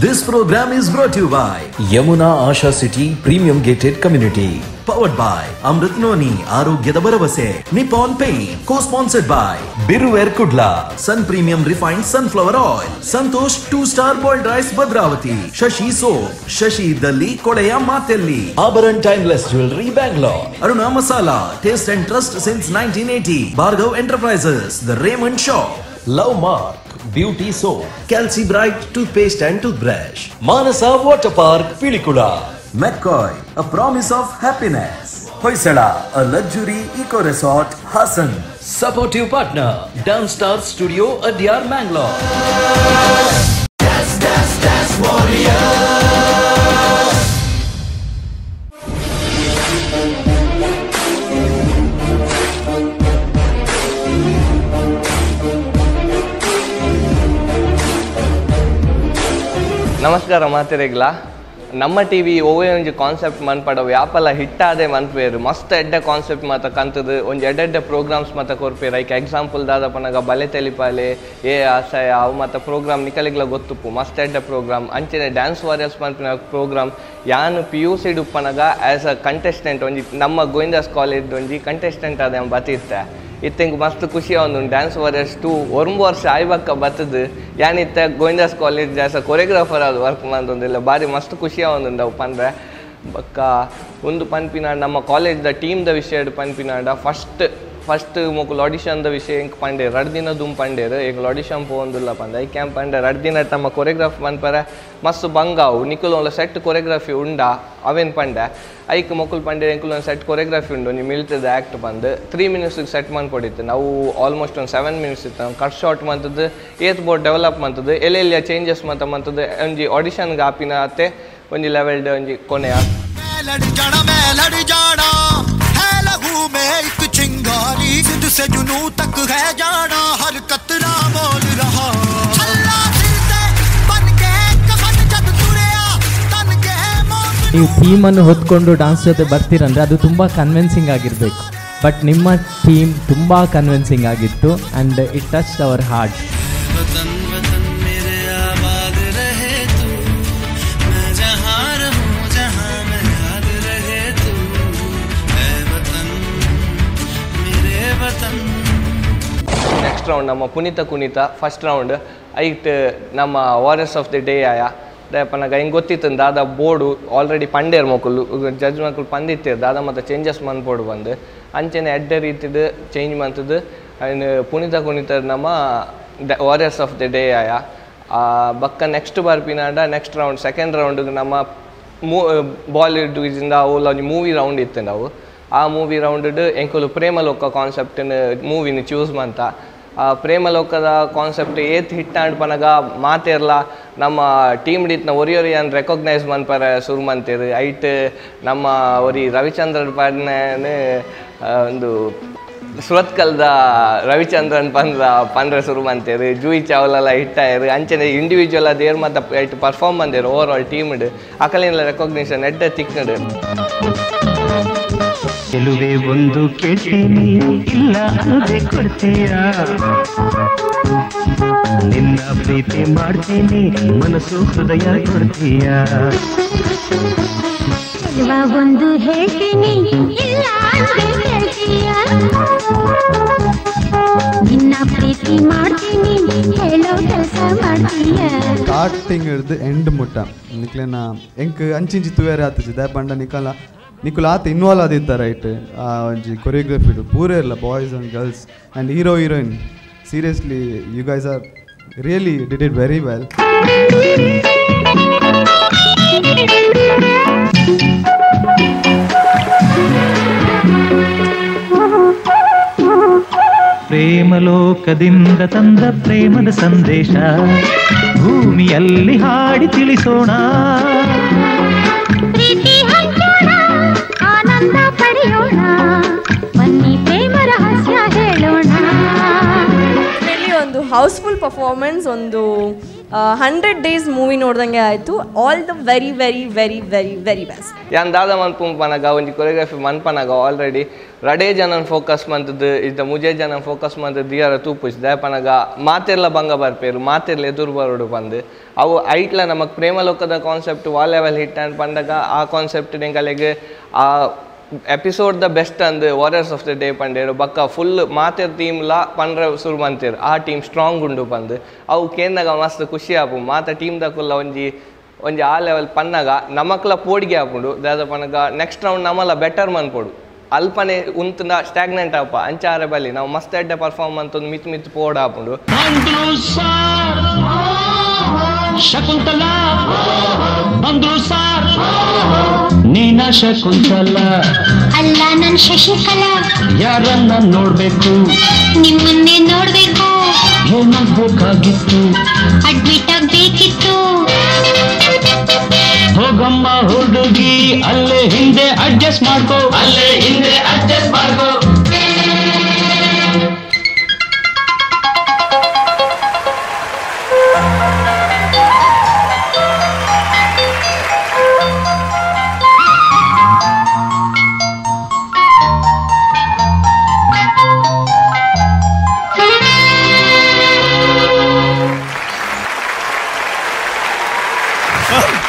This program is brought to you by Yamuna Asha City Premium Gated Community. Powered by Amrit Noni, Arogyada Bharavase, Nippon Paint, co-sponsored by Biruer Kudla, Sun Premium Refined Sunflower Oil, Santosh 2-star Boiled Rice Bhadravati, Shashi Soap, Shashi Dalli Kodeya Matelli, Abaran Timeless Jewelry Bangalore, Aruna Masala, Taste and Trust since 1980, Bhargav Enterprises, The Raymond Shop, Love Mark, Beauty Soap, Calci Bright Toothpaste and Toothbrush, Manasa Water Park, Pilikula, McCoy, a promise of happiness, Hoysala, a luxury eco resort, Hassan, supportive partner, Downstar Studio, Adyar, Mangalore. Dance, dance, dance warriors. ನಮಸ್ಕಾರ ಮಾತಿರೆಗ್ಲ ನಮ್ಮ TV ಒವ್ವೇ ಒಂಜಿ concept ಮನ್ಪಡ ವ್ಯಾಪಲ ಹಿಟ್ಟಾದೆ ಮನ್ಪೇರು ಮಸ್ತ್ ಎಡ್ಡೆ concept ಮಾತ ಕಂತದು ಒಂಜಿ ಎಡ್ಡೆ programmes ಮಾತ ಕೊರ್ಪೇರು. ಐಕ್ ಎಕ್ಸಾಂಪಲ್ ದಾದಪನಗ ಬಲೆ ತೆಲಿಪಾಲೆ ಏ ಆಸಯ ಅವು ಮಾತ ಪ್ರೋಗ್ರಾಮ್ ನಿಕಲಿಗ್ಲ ಗೊತ್ತುಪ್ಪು ಮಸ್ತ್ ಎಡ್ಡೆ ಪ್ರೋಗ್ರಾಮ್. ಅಂಚನೆ ಡ್ಯಾನ್ಸ್ ವಾರಿಯರ್ಸ್ ಮನ್ಪಿನ ಪ್ರೋಗ್ರಾಮ್ ಯಾನು P U C ಉಪ್ಪನಗ as a contestant ಒಂಜಿ ನಮ್ಮ ಗೋವಿಂದಾಸ್ ಕಾಲೇಜ್ ಒಂಜಿ ಕಂಟೆಸ್ಟೆಂಟ್ ಆದ ಬತ್ತಿತ್ತೆ ಇತ್ತೆಂಗೆ ಮಸ್ತ್ ಖುಷಿ ಒಂದು ಡ್ಯಾನ್ಸ್ ವಾರಿಯರ್ಸ್ 2 ಒಂಬು ವರ್ಷ ಆಯ್ಬಕ್ಕ ಬತ್ತದು ಯಾನಿತ್ತ Govindas college as a choreographer ಅದು ವರ್ಕ್ ಮಂದೊಂದಿಲ್ಲ ಭಾರಿ ಮಸ್ತ್ ಖುಷಿ ಒಂದುಂಡು ಅವು ಪಂಡ್ರೆ ಬಕ್ಕ ಒಂದು ಪನ್ಪಿನಾಡ ನಮ್ಮ ಕಾಲೇಜ್ದ ಟೀಮ್ದ ವಿಷಯ ಪನ್ಪಿನಾಡ ಫಸ್ಟ್ ಫಸ್ಟ್ ಮೊಕುಲು ಆಡಿಷನ್ದ ವಿಷಯ ಎಂಕ್ ಪಂಡೇರು ರಡ್ಡು ದಿನ ದುಮ್ ಪಂಡೇರು ಎಂಕ್ಲು ಆಡಿಷನ್ ಪೋವೊಂದುಲ್ಲ ಪಂದ I camp ಪಂಡೆ ರಡ್ಡು ದಿನ ತಮ್ಮ ಕೊರಿಯೋಗ್ರಾಫ್ ಪನ್ಪರೆ ಮಸ್ತ್ ಬಂಗಾವು ನಿಕುಲು ಒಂದ ಸೆಟ್ ಕೊರಿಯೋಗ್ರಫಿ ಉಂಡಾ ಅವೇನು ಪಂಡೆ ಐಕ್ ಮೊಕುಲು ಪಂಡೆ ಎಂಕುಲು ಒಂದು ಸೆಟ್ ಕೊರಿಯೋಗ್ರಫಿ ಉಂಡು ನೀವು ಮಿಲ್ತದ ಆ್ಯಕ್ಟ್ ಬಂದು 3 ಮಿನಿಟ್ಸ್ಗೆ ಸೆಟ್ ಮಾಡ್ಕೊಡಿತ್ತು. ನಾವು ಆಲ್ಮೋಸ್ಟ್ ಒಂದು 7 ಮಿನಿಟ್ಸ್ ಇತ್ತು ನಾವು ಕಟ್ ಶಾರ್ಟ್ ಮಂತದ್ದು ಏತ್ ಬೋರ್ಡ್ ಡೆವಲಪ್ ಮಂತದ್ದು ಎಲ್ಲೆಲ್ಲಿಯ ಚೇಂಜಸ್ ಮಂತ ಮಂತದ್ದು ಒಂಜಿ ಆಡಿಷನ್ಗೆ ಆಪಿನ ಅತ್ತೆ ಒಂಜಿ ಲೆವೆಲ್ಡ್ ಒಂಜಿ ಕೊನೆಯ से जुनू तक है जाना हर कतरा बोल रहा छल्ला सिर ते बन के कफन जद तुरया तन के मौत. ನೀವು ಥೀಮನ್ನು ಹೊತ್ಕೊಂಡು ಡಾನ್ಸ್ ಜೊತೆ ಬರ್ತೀರಂದರೆ ಅದು ತುಂಬ ಕನ್ವಿನ್ಸಿಂಗ್ ಆಗಿರಬೇಕು. ಬಟ್ ನಿಮ್ಮ ಥೀಮ್ ತುಂಬ ಕನ್ವಿನ್ಸಿಂಗ್ ಆಗಿತ್ತು and it touch our heart. Next round ನಮ್ಮ ಪುನೀತ ಕುಣಿತ ಫಸ್ಟ್ ರೌಂಡ್ ಐಟ್ ನಮ್ಮ warriors of the day ಆಯ ದಯಪನಾಗ ಹಿಂಗೆ ಗೊತ್ತಿತ್ತು ದಾದಾ ಬೋರ್ಡು ಆಲ್ರೆಡಿ ಪಂಡೇರು ಮಕ್ಕಳು ಜಡ್ಜ್ ಮಕ್ಕಳು ಪಂದಿತ್ತೇರು ದಾದಾ ಮತ್ತು ಚೇಂಜಸ್ ಮನ್ಪೋಡು ಬಂದು ಅಂಚೆನೆ ಎಡ್ಡೆ ರೀತಿದು ಚೇಂಜ್ ಮಂತದ್ದು ಆ್ಯಂಡ್ ಪುನೀತ ಕುಣಿತ ನಮ್ಮ warriors of the day ಆಯ. ಬಕ್ಕ ನೆಕ್ಸ್ಟ್ ಬರ್ಪಿನಾಡ next round second ರೌಂಡಿಗೆ ನಮ್ಮ ಬಾಲಿವುಡ್ ಇಂದ ಅವು ಒಂಜಿ ಮೂವಿ ರೌಂಡ್ ಇತ್ತು ನಾವು. ಆ ಮೂವಿ ರೌಂಡ್ ಎಂಕುಲು ಪ್ರೇಮಲೋಕ ಕಾನ್ಸೆಪ್ಟನ್ನು ಮೂವಿನ ಚೂಸ್ ಮಂತ ಆ ಪ್ರೇಮಲೋಕದ ಕಾನ್ಸೆಪ್ಟ್ ಏತ್ ಹಿಟ್ ಆಂಡ್ ಪನಗ ಮಾತೇರ್ಲ ನಮ್ಮ ಟೀಮ್ ಡಿತ್ನ ಒರಿಯೊರಿ ಅನ್ ರೆಕಗ್ನೈಸ್ ಮನ್ಪರೆ ಶುರು ಮಂತೇರು. ಐಟ್ ನಮ್ಮ ಒರಿ ರವಿಚಂದ್ರನ್ ಪಾಡ್ನೆ ಒಂದು ಸುರತ್ಕಲ್ದ ರವಿಚಂದ್ರನ್ ಪಂದ್ರ ಶುರು ಮಂತೇರು ಜೂಯಿ ಚಾವ್ಲೆಲ್ಲ ಹಿಟ್ಟಾಯರು ಅಂಚನೆ ಇಂಡಿವಿಜುವಲ್ ಅದೇರು ಮತ್ತು ಐಟ್ ಪರ್ಫಾರ್ಮ್ ಬಂದೇರು over all team ಅಕಲಿನ recognition ಎಡ್ಡೆ ತಿಕ್ಕಡು. ಚೆಲುವೆ ಒಂದು ಕೇಳ್ತೀನಿ ಇಲ್ಲ ಅಲ್ಲದೆ ಕೊಡ್ತೀಯ ನಿನ್ನ ಪ್ರೀತಿ ಮಾಡ್ತೀನಿ ಮನಸ್ಸು ಹೃದಯ ಕೊಡ್ತೀಯ. ಚೆಲುವ ಒಂದು ಹೇಳ್ತೀನಿ ಇಲ್ಲ ಅಲ್ಲದೆ ಕೇಳ್ತೀಯ ನಿನ್ನ ಪ್ರೀತಿ ಮಾಡ್ತೀನಿ ಹೇಳೋ ಕೆಲಸ ಮಾಡ್ತೀಯ. ಸ್ಟಾರ್ಟಿಂಗ್ ಹಿಡ್ದು ಎಂಡ್ ಮುಟ್ಟ ನಿಕ್ಲೇನ ಎಂಕ್ ಅಂಚಿಂಚಿ ತುವೇರೆ ಆತಜಿ ದಾಯ ಪಂಡ ನಿಕಲ ನಿಕುಲು ಆತ ಇನ್ವಾಲ್ವ್ ಆದಿತ್ತ ರೈಟ್ ಒಂಜಿ ಕೊರಿಯೋಗ್ರಫಿ ಪೂರ ಇರಲ್ಲ boys and girls and hero heroine seriously you guys are really did it very well. ಪ್ರೇಮಲೋಕದಿಂದ ತಂದ ಪ್ರೇಮದ ಸಂದೇಶ ಭೂಮಿಯಲ್ಲಿ ಹಾಡಿ ತಿಳಿಸೋಣ ಪ್ರೀತಿ ಹಂಚೋಣ ಆನಂದ ಪಡೆಯೋಣ ಬನ್ನಿ ಪ್ರೇಮ ರಹಸ್ಯ ಹೇಳೋಣ. ಒಂದು house full performance, ಒಂದು 100 days movie ನೋಡ್ದಂಗೆ ಆಯಿತು. All the very very very very very best. ಯಾನ್ ದಾದ ಮನ್ಪುಂಪನಾಗ ಒಂಜಿ ಕೊರಿಯೋಗ್ರಫಿ ಮನ್ಪನಾಗ ಆಲ್ರೆಡಿ ರಡೇ ಜನನ್ ಫೋಕಸ್ ಮಂತದ್ದು ಇದ್ದ ಮುಜೆ ಜನ ಫೋಕಸ್ ಮಂತದ್ದು ದಿಯಾರ ತೂಪುಜ್ ದಾಯಪನಾಗ ಮಾತೆರ್ಲ ಬಂಗ ಬರ್ಪೇರು ಮಾತೆರ್ಲ ಎದುರು ಬರೋಡು ಬಂದು ಅವು ಐಟ್ಲ ನಮಕ್ ಪ್ರೇಮಲೋಕದ ಕಾನ್ಸೆಪ್ಟ್ ವಾ ಲೆವೆಲ್ ಹಿಟ್ ಅಂಡ್ ಪಂಡಾಗ ಆ ಕಾನ್ಸೆಪ್ಟ್ ಎಂಕಲೆಗ್ ಆ episode the best ಅಂದ್ warriors of the day ಪಂಡೇರು ಬಕ್ಕ ಫುಲ್ ಮಾತೆರ್ ಟೀಮ್ಲ ಪಂಡ್ರ ಸುರು ಮಂತೇರು ಆ ಟೀಮ್ ಸ್ಟ್ರಾಂಗ್ ಉಂಡು ಪಂದು ಅವು ಕೇಂದಾಗ ಮಸ್ತ್ ಖುಷಿ ಆಪು ಮಾತ ಟೀಮ್ ದಕುಲ್ಲ ಒಂಜಿ ಒಂಜಿ ಆ ಲೆವೆಲ್ ಪನ್ನಾಗ ನಮಕ್ಲ ಪೋಡಿಗೆ ಆಪುಂಡು ದಾದ ಪನ್ನಗ ನೆಕ್ಸ್ಟ್ ರೌಂಡ್ ನಮಲ ಬೆಟರ್ ಮನ್ಪೊಡು ಅಲ್ಪನೆ ಉಂತುನ ಸ್ಟಾಗ್ನೆಂಟ್ ಆಪ ಅಂಚಾರೆ ಬಲ್ಲಿ ನಾವು ಮಸ್ತ್ ಎಡ್ಡೆ ಪರ್ಫಾರ್ಮ್ ಅಂತ ಮಿತ್ ಮಿತ್ ಪೋಡ್ ಆಪುಂಡು. ಶಕುಂತಲಾ ಬಂದ್ರು ಸಾರ್ ನೀನ ಶಕುಂತಲಾ ಅಲ್ಲ ನನ್ ಶಶಿಕಲಾ ಯಾರನ್ನ ನೋಡ್ಬೇಕು ನಿಮ್ಮನ್ನೇ ನೋಡ್ಬೇಕು ಏನಾಗ್ಬೇಕಾಗಿತ್ತು ಅಡ್ಮಿಟ್ ಆಗ್ಬೇಕಿತ್ತು ಹೋಗಮ್ಮ ಹುಡುಗಿ ಅಲ್ಲೇ ಹಿಂದೆ ಅಡ್ಜಸ್ಟ್ ಮಾಡ್ಕೋ ಅಲ್ಲೇ ಹಿಂದೆ ಅಡ್ಜಸ್ಟ್ ಮಾಡ್ಕೋ.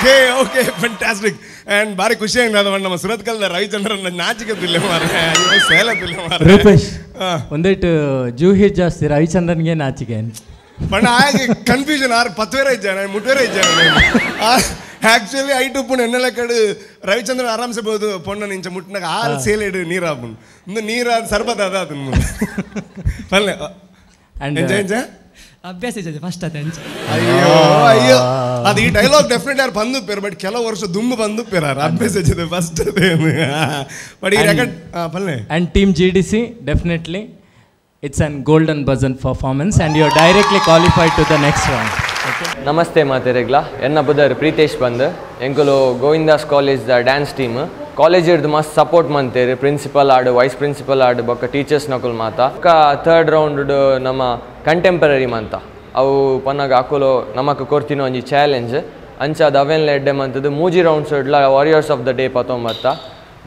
Okay okay fantastic and ಬಾರಿ ಖುಷಿ ಆಗಿದೆ ನಮ್ಮ ಸುರತ್ಕಲ್ದ ರವಿಚಂದ್ರನ್ ನಾಚಿಕೆ ಮಾರ್ರೆ ಸೇಲತ್ತಿಲ್ಲ ಮಾರ್ರೆ ರೂಪೇಶ್ ಒಂದೇಟು ಜೂಹಿ ಜಾಸ್ತಿ ರವಿಚಂದ್ರನ್ಗೆ ನಾಚಿಕೆ ಬಣ್ಣ ಹಾಗೆ ಕನ್ಫ್ಯೂಷನ್ ಆರು ಪತ್ವೇರ ಇದ್ದಾನೆ ಮುಟ್ವೇರ ಇದ್ದಾನೆ ಆಕ್ಚುಲಿ ಐಟು ಪುಣೆ ಎನ್ನೆಲ್ಲ ಕಡೆ ರವಿಚಂದ್ರನ್ ಆರಾಮ್ಸೆ ಬೋದು ಪೊಣ್ಣ ನಿಂಚ ಮುಟ್ಟಿನಾಗ ಆರು ಸೇಲೇಡು ನೀರು ಆಪುಂಡು ಇಂದು ನೀರು ಸರ್ಬತ್ ಅದ ಅದನ್ನು ಪಲ್ಲೆ ಎಂಜ ಅಭ್ಯಾಸ ಇದೆ ಫಸ್ಟ್ ಅದೇ ಅಯ್ಯೋ ಅಯ್ಯೋ ಅದು ಈ ಡೈಲಾಗ್ ಡೆಫಿನೆಟ್ ಯಾರು ಬಂದು ಪೇರು ಬಟ್ ಕೆಲವು ವರ್ಷ ದುಂಬು ಬಂದು ಪೇರಾರ ಅಭ್ಯಾಸ ಇದೆ ಫಸ್ಟ್ ಅದೇನು ಬಟ್ ಈ ರೆಕಾರ್ಡ್ ಪಲ್ಲೆ. And team G D C definitely it's an golden buzzer performance and you are directly qualified to the next round. Namaste ಮಾತೆರೆಗ್ಲ ಎನ್ನ ಬುದರ್ ಪ್ರೀತೇಶ್ ಬಂದ್ ಎಂಕುಲು Govindas college the dance team college ಹಿಡ್ದು ಮಸ್ತ್ ಸಪೋರ್ಟ್ ಮಂತೇರು ಪ್ರಿನ್ಸಿಪಲ್ ಆಡು vice principal ಆಡು ಬೊಕ್ಕ teachers Nakul ಮಾತ ಬೊಕ್ಕ third round ನಮ್ಮ ಕಂಟೆಂಪರರಿ ಮಂತ ಅವು ಪನ್ನಾಗ ಅಕುಲು ನಮಕ್ ಕೊರ್ತಿನ ಒಂಜಿ ಚಾಲೆಂಜ್ ಅಂಚಾದ ಅವೆನ್ಲ ಎಡ್ಡೆ ಮಂತದ್ದು ಮೂಜಿ ರೌಂಡ್ಸ್ ಇಡ್ಲ warriors of the day ಪತೊಂಬತ್ತ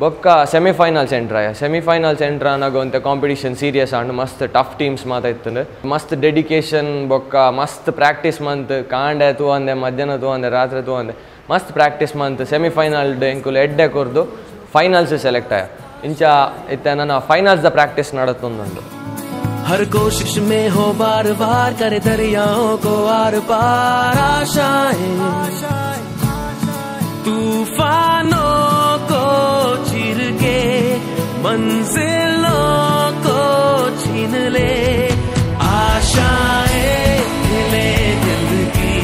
ಬೊಕ್ಕ ಸೆಮಿಫೈನಲ್ಸ್ ಎಂಟ್ರ್ ಆಯ ಸೆಮಿಫೈನಲ್ಸ್ ಎಂಟ್ರ್ ಆನಾಗ ಒಂತೆ ಕಾಂಪಿಟಿಷನ್ ಸೀರಿಯಸ್ ಆಂಡ್ ಮಸ್ತ್ ಟಫ್ ಟೀಮ್ಸ್ ಮಾತಾಯ್ತಂಡು ಮಸ್ತ್ ಡೆಡಿಕೇಶನ್ ಬೊಕ್ಕ ಮಸ್ತ್ ಪ್ರಾಕ್ಟೀಸ್ ಮಂತ್ ಕಾಂಡೆ ತೂವಂದೆ ಮಧ್ಯಾಹ್ನ ತೂವಂದೆ ರಾತ್ರಿ ತೂವಂದೆ ಮಸ್ತ್ ಪ್ರಾಕ್ಟೀಸ್ ಮಂತ್ ಸೆಮಿಫೈನಲ್ ಎಂಕುಲು ಎಡ್ಡೆ ಕೊರ್ದು ಫೈನಲ್ಸ್ ಸೆಲೆಕ್ಟ್ ಆಯ ಇಂಚ ಇತ್ತೆ ನನ್ನ finals the practice ನಡತ್ತೊಂದುಂಡು. हर कोशिश में हो बार बार करे दरियाओं को are पार आशाएं तूफानों को चीर के मंजिलों को छीन ले आशाएं खिले दिल की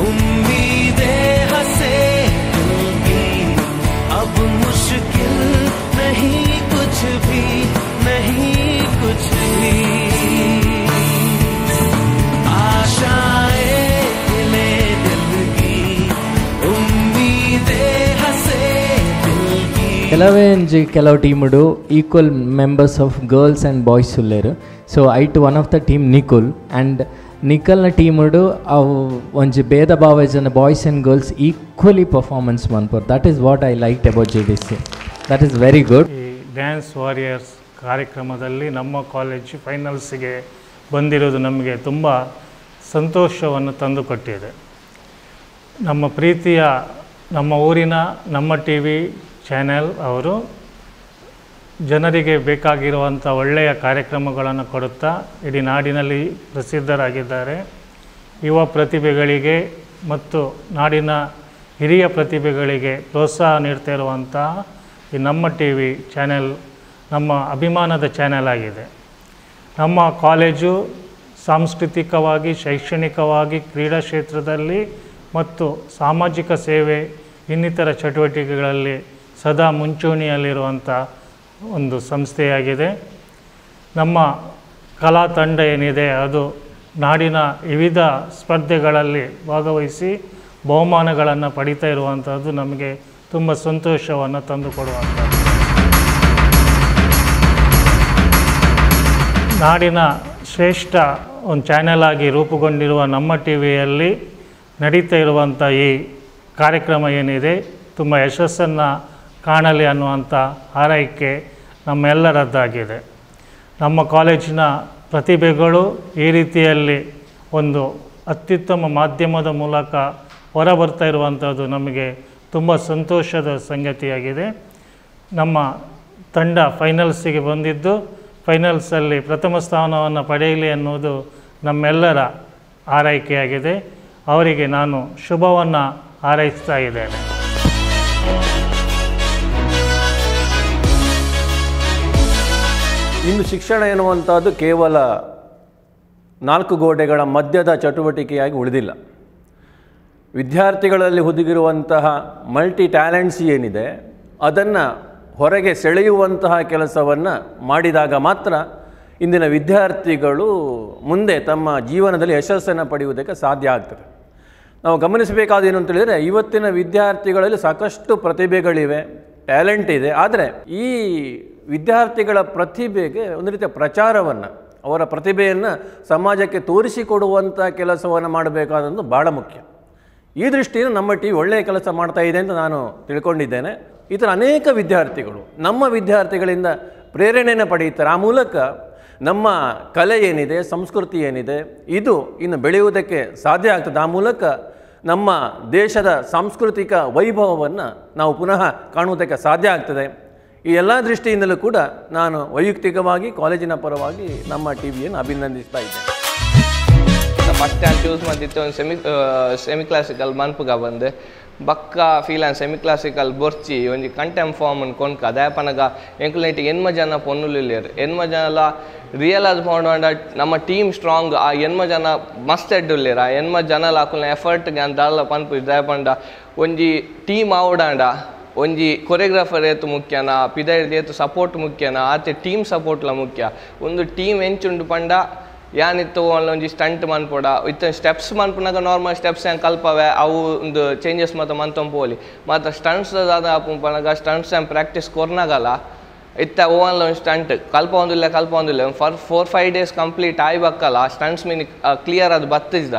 उम्मीदें हंसे दिल की अब मुश्किल नहीं कुछ भी नहीं कुछ भी आशाएं खिले दिल की उम्मीदें हंसे दिल की. ಕೆಲವೇ ಒಂಜಿ ಕೆಲವು ಟೀಮುಡು equal members of girls and boys ಉಲ್ಲೇರು. So ಐಟ್ one of the team Nikul and ನಿಕಲ್ನ ಟೀಮುಡು ಅವು ಒಂಜಿ ಭೇದ ಭಾವ ಜನ boys and girls equally performance ಮನ್ಪೋರು. That is what I like about G D C. That is very good. ಈ dance warriors ಕಾರ್ಯಕ್ರಮದಲ್ಲಿ ನಮ್ಮ college ಫೈನಲ್ಸಿಗೆ ಬಂದಿರೋದು ನಮಗೆ ತುಂಬ ಸಂತೋಷವನ್ನು ತಂದುಕೊಟ್ಟಿದೆ. ನಮ್ಮ ಪ್ರೀತಿಯ ನಮ್ಮ ಊರಿನ ನಮ್ಮ T V channel ಅವರು ಜನರಿಗೆ ಬೇಕಾಗಿರುವಂಥ ಒಳ್ಳೆಯ ಕಾರ್ಯಕ್ರಮಗಳನ್ನು ಕೊಡುತ್ತಾ ಇಡೀ ನಾಡಿನಲ್ಲಿ ಪ್ರಸಿದ್ಧರಾಗಿದ್ದಾರೆ. ಯುವ ಪ್ರತಿಭೆಗಳಿಗೆ ಮತ್ತು ನಾಡಿನ ಹಿರಿಯ ಪ್ರತಿಭೆಗಳಿಗೆ ಪ್ರೋತ್ಸಾಹ ನೀಡ್ತಾ ಇರುವಂಥ ಈ ನಮ್ಮ T V channel ನಮ್ಮ ಅಭಿಮಾನದ ಚಾನೆಲ್ ಆಗಿದೆ. ನಮ್ಮ ಕಾಲೇಜು ಸಾಂಸ್ಕೃತಿಕವಾಗಿ, ಶೈಕ್ಷಣಿಕವಾಗಿ, ಕ್ರೀಡಾ ಕ್ಷೇತ್ರದಲ್ಲಿ ಮತ್ತು ಸಾಮಾಜಿಕ ಸೇವೆ ಇನ್ನಿತರ ಚಟುವಟಿಕೆಗಳಲ್ಲಿ ಸದಾ ಮುಂಚೂಣಿಯಲ್ಲಿರುವಂಥ ಒಂದು ಸಂಸ್ಥೆಯಾಗಿದೆ. ನಮ್ಮ ಕಲಾ ತಂಡ ಏನಿದೆ ಅದು ನಾಡಿನ ವಿವಿಧ ಸ್ಪರ್ಧೆಗಳಲ್ಲಿ ಭಾಗವಹಿಸಿ ಬಹುಮಾನಗಳನ್ನು ಪಡೀತಾ ಇರುವಂಥದ್ದು ನಮಗೆ ತುಂಬ ಸಂತೋಷವನ್ನು ತಂದುಕೊಡುವಂಥದ್ದು. ನಾಡಿನ ಶ್ರೇಷ್ಠ ಒಂದು ಚಾನೆಲ್ ಆಗಿ ರೂಪುಗೊಂಡಿರುವ ನಮ್ಮ ಟಿ ವಿಯಲ್ಲಿ ನಡೀತಾ ಇರುವಂಥ ಈ ಕಾರ್ಯಕ್ರಮ ಏನಿದೆ ತುಂಬ ಯಶಸ್ಸನ್ನು ಕಾಣಲಿ ಅನ್ನುವಂಥ ಹಾರೈಕೆ ನಮ್ಮೆಲ್ಲರದ್ದಾಗಿದೆ. ನಮ್ಮ ಕಾಲೇಜಿನ ಪ್ರತಿಭೆಗಳು ಈ ರೀತಿಯಲ್ಲಿ ಒಂದು ಅತ್ಯುತ್ತಮ ಮಾಧ್ಯಮದ ಮೂಲಕ ಹೊರಬರ್ತಾ ಇರುವಂಥದ್ದು ನಮಗೆ ತುಂಬ ಸಂತೋಷದ ಸಂಗತಿಯಾಗಿದೆ. ನಮ್ಮ ತಂಡ ಫೈನಲ್ಸಿಗೆ ಬಂದಿದ್ದು ಫೈನಲ್ಸಲ್ಲಿ ಪ್ರಥಮ ಸ್ಥಾನವನ್ನು ಪಡೆಯಲಿ ಅನ್ನೋದು ನಮ್ಮೆಲ್ಲರ ಹಾರೈಕೆಯಾಗಿದೆ. ಅವರಿಗೆ ನಾನು ಶುಭವನ್ನು ಹಾರೈಸ್ತಾ ಇದ್ದೇನೆ. ಇನ್ನು ಶಿಕ್ಷಣ ಎನ್ನುವಂಥದ್ದು ಕೇವಲ 4 ಗೋಡೆಗಳ ಮಧ್ಯದ ಚಟುವಟಿಕೆಯಾಗಿ ಉಳಿದಿಲ್ಲ. ವಿದ್ಯಾರ್ಥಿಗಳಲ್ಲಿ ಹುದುಗಿರುವಂತಹ ಮಲ್ಟಿ ಟ್ಯಾಲೆಂಟ್ಸ್ ಏನಿದೆ ಅದನ್ನು ಹೊರಗೆ ಸೆಳೆಯುವಂತಹ ಕೆಲಸವನ್ನು ಮಾಡಿದಾಗ ಮಾತ್ರ ಇಂದಿನ ವಿದ್ಯಾರ್ಥಿಗಳು ಮುಂದೆ ತಮ್ಮ ಜೀವನದಲ್ಲಿ ಯಶಸ್ಸನ್ನು ಪಡೆಯುವುದಕ್ಕೆ ಸಾಧ್ಯ ಆಗ್ತದೆ. ನಾವು ಗಮನಿಸಬೇಕಾದ ಏನು ಅಂತೇಳಿದರೆ, ಇವತ್ತಿನ ವಿದ್ಯಾರ್ಥಿಗಳಲ್ಲಿ ಸಾಕಷ್ಟು ಪ್ರತಿಭೆಗಳಿವೆ, ಟ್ಯಾಲೆಂಟ್ ಇದೆ. ಆದರೆ ಈ ವಿದ್ಯಾರ್ಥಿಗಳ ಪ್ರತಿಭೆಗೆ ಒಂದು ರೀತಿಯ ಪ್ರಚಾರವನ್ನು, ಅವರ ಪ್ರತಿಭೆಯನ್ನು ಸಮಾಜಕ್ಕೆ ತೋರಿಸಿಕೊಡುವಂಥ ಕೆಲಸವನ್ನು ಮಾಡಬೇಕಾದದ್ದು ಭಾಳ ಮುಖ್ಯ. ಈ ದೃಷ್ಟಿಯಿಂದ ನಮ್ಮ ಟಿ ವಿ ಒಳ್ಳೆಯ ಕೆಲಸ ಮಾಡ್ತಾ ಇದೆ ಅಂತ ನಾನು ತಿಳ್ಕೊಂಡಿದ್ದೇನೆ. ಈ ಥರ ಅನೇಕ ವಿದ್ಯಾರ್ಥಿಗಳು ನಮ್ಮ ವಿದ್ಯಾರ್ಥಿಗಳಿಂದ ಪ್ರೇರಣೆಯನ್ನು ಪಡೆಯುತ್ತಾರೆ. ಆ ಮೂಲಕ ನಮ್ಮ ಕಲೆ ಏನಿದೆ, ಸಂಸ್ಕೃತಿ ಏನಿದೆ, ಇದು ಇನ್ನು ಬೆಳೆಯುವುದಕ್ಕೆ ಸಾಧ್ಯ ಆಗ್ತದೆ. ಆ ಮೂಲಕ ನಮ್ಮ ದೇಶದ ಸಾಂಸ್ಕೃತಿಕ ವೈಭವವನ್ನು ನಾವು ಪುನಃ ಕಾಣುವುದಕ್ಕೆ ಸಾಧ್ಯ ಆಗ್ತದೆ. ಈ ಎಲ್ಲ ದೃಷ್ಟಿಯಿಂದಲೂ ಕೂಡ ನಾನು ವೈಯಕ್ತಿಕವಾಗಿ ಕಾಲೇಜಿನ ಪರವಾಗಿ ನಮ್ಮ ಟಿ ವಿಯನ್ನು ಅಭಿನಂದಿಸ್ತಾ ಇದ್ದೇನೆ. ಫಸ್ಟ್ ನಾನು ಚೂಸ್ ಮಾಡಿತ್ತು ಒಂದು ಸೆಮಿ ಕ್ಲಾಸಿಕಲ್ ಮನ್ಪುಗ ಬಂದೆ ಬಕ್ಕ ಫೀಲ್ ಆನ್ ಸೆಮಿ ಕ್ಲಾಸಿಕಲ್ ಬೊರ್ಚಿ ಒಂಜಿ ಕಂಟೆಂಪ್ ಫಾರ್ಮ್ ಕೊಂಡ್ಕ ಅದಾಪನಗ ಎಂಕುಲೈಟ್ ಎನ್ಮ ಜನ ಪೊನ್ನುಲಿಲ್ಲೇರು ಎನ್ಮ ಜನಲ ರಿಯಲ್ ಅದು ಪೋಂಡ ನಮ್ಮ ಟೀಮ್ ಸ್ಟ್ರಾಂಗ್. ಆ ಎನ್ಮ ಜನ ಮಸ್ತ್ ಎಡ್ಡುಲ್ಲೇರು ಆ ಎನ್ಮ ಜನಲ ಅಕುಲ್ನ ಎಫರ್ಟ್ಗೆ ಅಂತ ದಾಲ ಪನ್ಪು ದಾಯಪಂಡ ಒಂಜಿ ಟೀಮ್ ಆವಡಾಂಡ ಒಂಜಿ ಕೊರಿಯೋಗ್ರಾಫರ್ ಏತು ಮುಖ್ಯನಾ, ಪಿದೈರ್ದು ಏತು ಸಪೋರ್ಟ್ ಮುಖ್ಯನಾ, ಆತೆ ಟೀಮ್ ಸಪೋರ್ಟ್ಲ ಮುಖ್ಯ. ಒಂದು ಟೀಮ್ ಎಂಚುಂಡು ಪಂಡ ಯಾನಿತ್ತು ಒಂಜಿ ಸ್ಟಂಟ್ ಮನ್ಪೊಡ ಇತ್ತ ಸ್ಟೆಪ್ಸ್ ಮನ್ಪುನಾಗ ನಾರ್ಮಲ್ ಸ್ಟೆಪ್ಸ್ ಏನು ಕಲ್ಪವೆ ಅವು ಒಂದು ಚೇಂಜಸ್ ಮಾತ್ರ ಮಂತೊಂದು ಪೋಲಿ ಮಾತ್ರ ಸ್ಟಂಟ್ಸ್ ದಾದ ಪುಂಪನಾಗ ಸ್ಟಂಟ್ಸ್ ಏನು ಪ್ರಾಕ್ಟೀಸ್ ಕೊರ್ನಾಗಲ್ಲ ಇತ್ತ ಓವನ್ಲ ಒಂದು ಸ್ಟಂಟ್ ಕಲ್ಪ ಒಂದಿಲ್ಲ ಕಲ್ಪ ಒಂದಿಲ್ಲ 4-5 ಡೇಸ್ ಕಂಪ್ಲೀಟ್ ಆಯ್ ಬಕ್ಕಲ್ಲ ಆ ಸ್ಟಂಟ್ಸ್ ಮೀನ್ ಕ್ಲಿಯರ್ ಅದು ಬತ್ತಿದ್ದ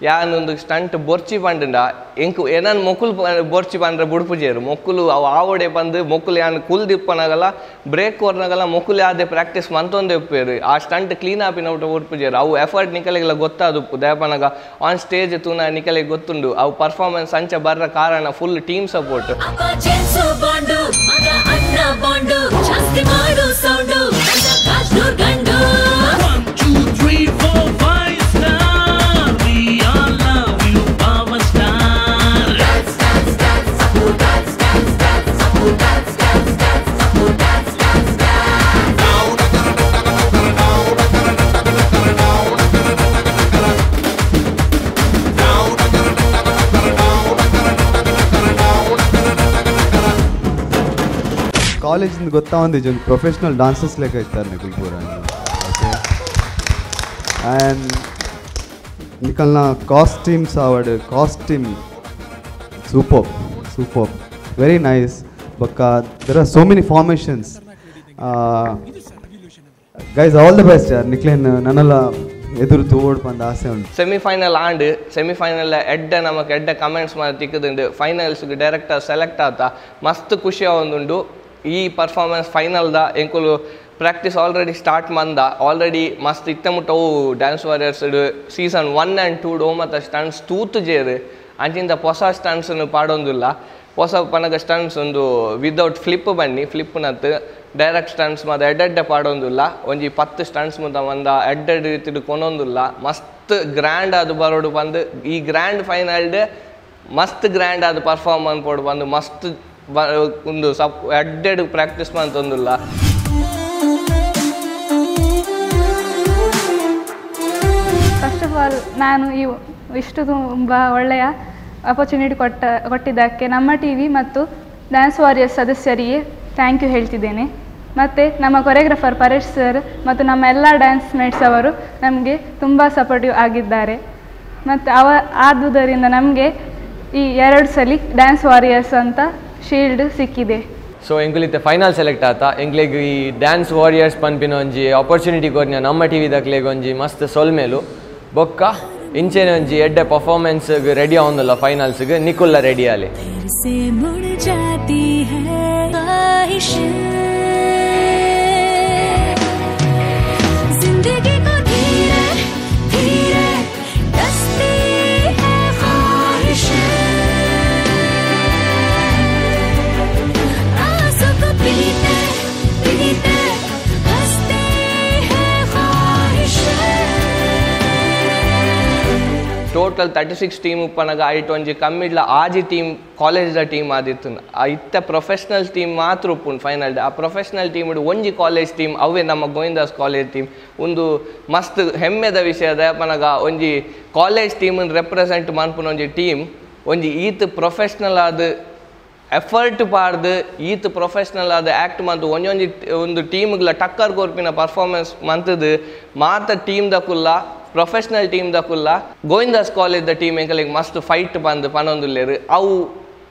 ಯಾನೊಂದು ಸ್ಟಂಟ್ ಬೊರ್ಚಿ ಪಂಡ ಎಂಕು ಏನನ್ ಮೊಕುಲು ಬೊರ್ಚಿ ಪಂಡ್ರೆ ಬುಡ್ಪುಜೇರು ಮೊಕ್ಕಲು ಅವು ಆವಡೆ ಬಂದು ಮೊಕ್ಕಲು ಯಾನ್ ಕುಲ್ದಿಪ್ಪನಾಗಲ್ಲ ಬ್ರೇಕ್ ಕೊರ್ನಾಗಲ್ಲ ಮೊಕ್ಕಲು ಯಾವ್ದೇ ಪ್ರಾಕ್ಟೀಸ್ ಮಂತೊಂದು ಇಪ್ಪೇರು ಆ ಸ್ಟಂಟ್ ಕ್ಲೀನ್ ಆಪಿನ ಊಟ ಉಡ್ಪುಜೇರು ಅವು ಎಫರ್ಟ್ ನಿಕಲಿಗೆಲ್ಲ ಗೊತ್ತಾದುಪ್ಪು ದಯಪನಾಗ ಆನ್ ಸ್ಟೇಜ್ ತೂನ ನಿಕಲಿಗೆ ಗೊತ್ತುಂಡು ಅವು ಪರ್ಫಾರ್ಮೆನ್ಸ್ ಅಂಚ ಬರ್ರ ಕಾರಣ full team support. ಕಾಲೇಜಿಂದ ಗೊತ್ತಾಗೊಂದಿಜ್ಜಿ ಒಂದು ಪ್ರೊಫೆಷ್ನಲ್ ಡಾನ್ಸರ್ಸ್ ಲೆಕ್ಕ ಇತ್ತಾರೆ ನಿಕುಲ್ ಪೂರ. ಆ್ಯಂಡ್ ನಿಕಲ್ನ ಕಾಸ್ಟ್ಯೂಮ್ಸ್ ಆವಡ್ costume super super very nice. ಬಕ್ಕ there are so many formations guys. All the best ಯಾರ್ ನಿಕ್ಲೇನ್ ನನ್ನೆಲ್ಲ ಎದುರು ತೋಡ್ ಬಂದ ಆಸೆ ಉಂಟು. ಸೆಮಿಫೈನಲ್ ಆಂಡ್ ಸೆಮಿಫೈನಲ್ ಎಡ್ಡೆ ನಮಕ್ ಎಡ್ಡೆ ಕಮೆಂಟ್ಸ್ ಮಾಡಿ ತಿಕ್ಕದುಂಡು ಫೈನಲ್ಸ್ಗೆ ಡೈರೆಕ್ಟಾಗಿ ಸೆಲೆಕ್ಟ್ ಆತ ಮಸ್ತ್ ಖುಷಿ ಆವೊಂದುಂಡು. ಈ ಪರ್ಫಾರ್ಮೆನ್ಸ್ ಫೈನಲ್ದ ಎಂಕುಲು practice already start ಮಂದ ಆಲ್ರೆಡಿ ಮಸ್ತ್ ಇತ್ತ ಮುಟ್ಟವು dance warriors season 1 and 2 ಡೋ ಮತ್ತು ಸ್ಟಂಟ್ಸ್ ತೂತು ಜೇರು ಅಂಚಿಂದ ಹೊಸ ಸ್ಟಂಟ್ಸನ್ನು ಪಾಡೊಂದಿಲ್ಲ. ಹೊಸ ಪನಗ ಸ್ಟಂಟ್ಸ್ ಒಂದು ವಿದೌಟ್ ಫ್ಲಿಪ್ ಬನ್ನಿ ಫ್ಲಿಪ್ ನತ್ತು ಡೈರೆಕ್ಟ್ ಸ್ಟಂಟ್ಸ್ ಮತ್ತು ಎಡ್ಡೆಡ್ಡೆ ಪಾಡೊಂದಿಲ್ಲ ಒಂಜಿ 10 ಸ್ಟಂಟ್ಸ್ ಮುತ್ತ ಒಂದ ಎಡ್ಡೆಡ್ ರೀತಿಡು ಕೊನೊಂದಿಲ್ಲ ಮಸ್ತ್ ಗ್ರ್ಯಾಂಡ್ ಅದು ಬರೋಡು ಬಂದು ಈ ಗ್ರ್ಯಾಂಡ್ ಫೈನಲ್ಡ್ ಮಸ್ತ್ ಗ್ರ್ಯಾಂಡ್ ಅದು ಪರ್ಫಾರ್ಮ್ ಅನ್ಪೋಡು ಬಂದು ಮಸ್ತ್ ಒಂದು ಸಪ್ ಎಡ್ಡೆಡ್ ಪ್ರಾಕ್ಟೀಸ್ ಮಂತೊಂದಿಲ್ಲ. First of all ನಾನು ಈ ಇಷ್ಟು ತುಂಬ ಒಳ್ಳೆಯ ಅಪರ್ಚುನಿಟಿ ಕೊಟ್ಟಿದ್ದಕ್ಕೆ ನಮ್ಮ ಟಿ ವಿ ಮತ್ತು ಡ್ಯಾನ್ಸ್ ವಾರಿಯರ್ಸ್ ಸದಸ್ಯರಿಗೆ thank you ಹೇಳ್ತಿದ್ದೇನೆ. ಮತ್ತು ನಮ್ಮ ಕೊರಿಯೋಗ್ರಾಫರ್ ಪರೇಶ್ ಸರ್ ಮತ್ತು ನಮ್ಮ ಎಲ್ಲ ಡ್ಯಾನ್ಸ್ ಮೇಟ್ಸ್ ಅವರು ನಮಗೆ ತುಂಬ ಸಪೋರ್ಟಿವ್ ಆಗಿದ್ದಾರೆ. ಮತ್ತು ಆದುದರಿಂದ ನಮಗೆ ಈ 2 ಸಲ ಡ್ಯಾನ್ಸ್ ವಾರಿಯರ್ಸ್ ಅಂತ ಶೀಲ್ಡ್ ಸಿಕ್ಕಿದೆ. ಸೊ ಎಂಕುಲಿತ್ತೆ ಫೈನಲ್ ಸೆಲೆಕ್ಟ್ ಆತ ಎಂಕ್ಲೆಗ್ ಈ ಡ್ಯಾನ್ಸ್ ವಾರಿಯರ್ಸ್ ಪನ್ಪಿನ ಒಂಜಿ ಆಪರ್ಚುನಿಟಿ ಕೊರ್ನ ನಮ್ಮ ಟಿ ವಿ ದಕ್ಲೆಗ್ ಒಂಜಿ ಮಸ್ತ್ ಸೊಲ್ಮೇಲು ಬೊಕ್ಕ ಇಂಚೆನೆ ಒಂಜಿ ಎಡ್ಡೆ ಪರ್ಫಾರ್ಮೆನ್ಸ್ ರೆಡಿ ಆವೊಂದುಲ್ಲ ಫೈನಲ್ಸ್ಗ್ ನಿಕುಲ್ಲ ರೆಡಿ ಆಲೆ. ಟೋಟಲ್ 36 ಟೀಮ್ ಉಪ್ಪನಗ ಐಟ್ ಒಂಜಿ ಕಮ್ಮಿಡ್ಲ ಆಜಿ ಟೀಮ್ ಕಾಲೇಜ್ದ ಟೀಮ್ ಆದಿತ್ತು. ಇತ್ತ ಪ್ರೊಫೆಷ್ನಲ್ ಟೀಮ್ ಮಾತ್ರ ಉಪ್ಪುಂಡು ಫೈನಲ್. ಆ ಪ್ರೊಫೆಷ್ನಲ್ ಟೀಮ್ ಒಂಜಿ ಕಾಲೇಜ್ ಟೀಮ್ ಅವೇ ನಮ್ಮ ಗೋವಿಂದಾಸ್ ಕಾಲೇಜ್ ಟೀಮ್. ಒಂದು ಮಸ್ತ್ ಹೆಮ್ಮೆದ ವಿಷಯ ದಯಪನಗ ಒಂಜಿ ಕಾಲೇಜ್ ಟೀಮನ್ನು ರೆಪ್ರೆಸೆಂಟ್ ಮನ್ಪುನ ಒಂಜಿ ಟೀಮ್ ಒಂಜಿ ಈತ್ ಪ್ರೊಫೆಷ್ನಲ್ ಆದ ಎಫರ್ಟ್ ಪಾಡ್ದು ಈತ್ ಪ್ರೊಫೆಷ್ನಲ್ ಆದ ಆ್ಯಕ್ಟ್ ಮಂತು ಒಂಜೊಂಜಿ ಒಂದು ಟೀಮ್ಗಳ ಟಕ್ಕರ್ ಕೊರ್ಪಿನ ಪರ್ಫಾರ್ಮೆನ್ಸ್ ಮಂತದು ಮಾತ ಟೀಮ್ ದಕುಲ್ಲ ಪ್ರೊಫೆಷ್ನಲ್ ಟೀಮ್ ದಕುಲ್ಲ ಗೋವಿಂದಾಸ್ ಕಾಲೇಜ್ the team ಎಂಕಲಿಗೆ ಮಸ್ತ್ ಫೈಟ್ ಬಂದು ಪನೊಂದುಲ್ಲೇರು. ಅವು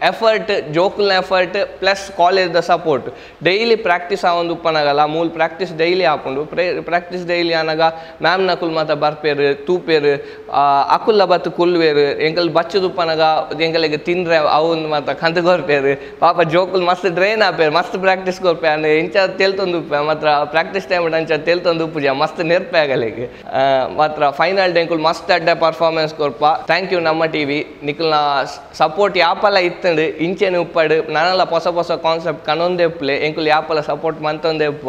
ಎಫರ್ಟ್ ಜೋಕುಲ್ನ ಎಫರ್ಟ್ ಪ್ಲಸ್ ಕಾಲೇಜ್ದ ಸಪೋರ್ಟ್. ಡೈಲಿ ಪ್ರಾಕ್ಟೀಸ್ ಆವೊಂದು ಉಪ್ಪನಾಗಲ್ಲ ಮೂಲ ಪ್ರಾಕ್ಟೀಸ್ ಡೈಲಿ ಆಪುಂಡು. ಪ್ರಾಕ್ಟೀಸ್ ಡೈಲಿ ಆನಾಗ ಮ್ಯಾಮ್ ನಕುಲ್ ಮಾತ ಬರ್ಪೇರು ತೂಪೇರು ಅಕುಲ್ಲ ಬತ್ತು ಕುಲ್ವೇರು ಎಂಕಲ್ ಬಚ್ಚದ ಉಪ್ಪನಾಗ ಎಂಕಲಿಗೆ ತಿಂದ್ರೆ ಅವನ್ ಮಾತ ಕಂತ ಕೊರ್ಪೇರು. ಪಾಪ ಜೋಕುಲ್ ಮಸ್ತ್ ಡ್ರೈನ್ ಆಪೇರು ಮಸ್ತ್ ಪ್ರಾಕ್ಟೀಸ್ ಕೊರ್ಪೆ ಅಂದ್ರೆ ಇಂಚ ತೇಲ್ತೊಂದು ಉಪ್ಪೆ ಮಾತ್ರ ಪ್ರಾಕ್ಟೀಸ್ ಟೈಮ್ ಅಂಚ ತೇಲ್ತೊಂದು ಉಪ್ಪುಜ ಮಸ್ತ್ ನೆರ್ಪೆ ಆಗಲಿಗೆ ಮಾತ್ರ ಫೈನಲ್ ಎಂಕುಲ್ ಮಸ್ತ್ ಅಡ್ಡ ಪರ್ಫಾರ್ಮೆನ್ಸ್ ಕೊರ್ಪ. Thank you ನಮ್ಮ ಟಿ ವಿ ನಿಕಲ್ನ ಸಪೋರ್ಟ್ ಯಾಪಲ ಇತ್ತು ಇಂಚೆನೆ ಉಪ್ಪಾಡು ನಾನೆಲ್ಲ ಹೊಸ ಹೊಸ ಕಾನ್ಸೆಪ್ಟ್ ಕನೊಂದೇ ಪ್ಲೇ ಎಂಕುಲು ಯಾಪಲ ಸಪೋರ್ಟ್ ಮಂತೊಂದೇ ಉಪ್ಪ.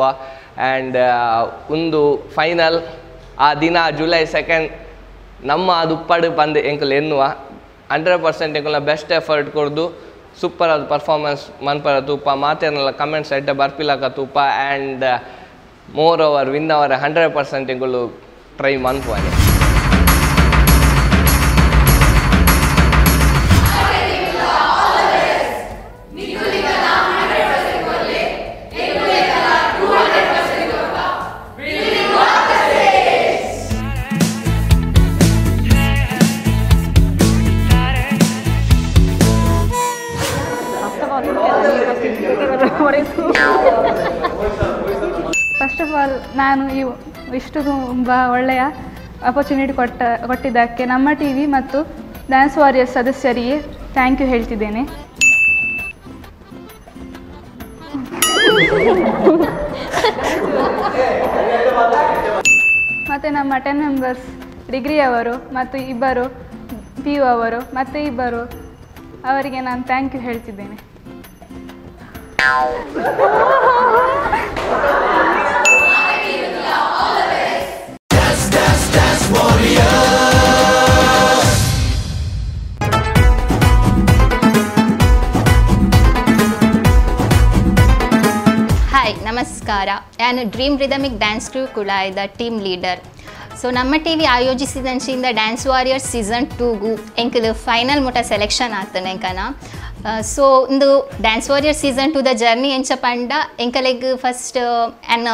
ಆ್ಯಂಡ್ ಒಂದು ಫೈನಲ್ ಆ ದಿನ ಜುಲೈ 2 ನಮ್ಮ ಅದು ಉಪ್ಪಾಡು ಬಂದು ಎಂಕುಲು ಎನ್ನುವ 100% ಎಂಕುಲ್ನ ಬೆಸ್ಟ್ ಎಫರ್ಟ್ ಕೊಡ್ದು ಸೂಪರ್ ಆದ ಪರ್ಫಾರ್ಮೆನ್ಸ್ ಮನ್ಪರ ತೂಪ ಮಾತೇನಲ್ಲ ಕಮೆಂಟ್ಸ್ ಎಡ್ಡ ಬರ್ಪಿಲಾಕ ತೂಪ. And moreover win our 100% ಎಂಕುಲು ಟ್ರೈ ಮನ್ಪುವಾನೆ. ಫಸ್ಟ್ ಆಫ್ ಆಲ್ ನಾನು ಈ ಇಷ್ಟು ತುಂಬ ಒಳ್ಳೆಯ ಅಪರ್ಚುನಿಟಿ ಕೊಟ್ಟಿದ್ದಕ್ಕೆ ನಮ್ಮ ಟಿ ವಿ ಮತ್ತು ಡ್ಯಾನ್ಸ್ ವಾರಿಯರ್ಸ್ ಸದಸ್ಯರಿಗೆ thank you ಹೇಳ್ತಿದ್ದೇನೆ. ಮತ್ತು ನಮ್ಮ 10 ಮೆಂಬರ್ಸ್ ಡಿಗ್ರಿಯವರು ಮತ್ತು 2 ಪಿ ಯು ಅವರು ಮತ್ತು 2 ಅವರಿಗೆ ನಾನು thank you ಹೇಳ್ತಿದ್ದೇನೆ. ಹಾಯ್, ನಮಸ್ಕಾರ. ನಾನು ಡ್ರೀಮ್ ರಿದಮಿಕ್ ಡ್ಯಾನ್ಸ್ ಕ್ರೂ ಕುಳಾಯ್ದ ಟೀಮ್ ಲೀಡರ್. ಸೊ ನಮ್ಮ ಟಿ ವಿ ಆಯೋಜಿಸಿದಂಚಿಂದ ಡ್ಯಾನ್ಸ್ ವಾರಿಯರ್ಸ್ ಸೀಸನ್ 2ಗೂ ಎಂಕಲು ಫೈನಲ್ ಮುಟ ಸೆಲೆಕ್ಷನ್ ಆಗ್ತಾನೆ ಎಂಕನ. ಸೊ ಒಂದು dance warrior season 2 the journey ಎಂಚ ಪಂಡ ಎಂಕಲೆಗ್ ಫಸ್ಟ್ ಆ್ಯನ್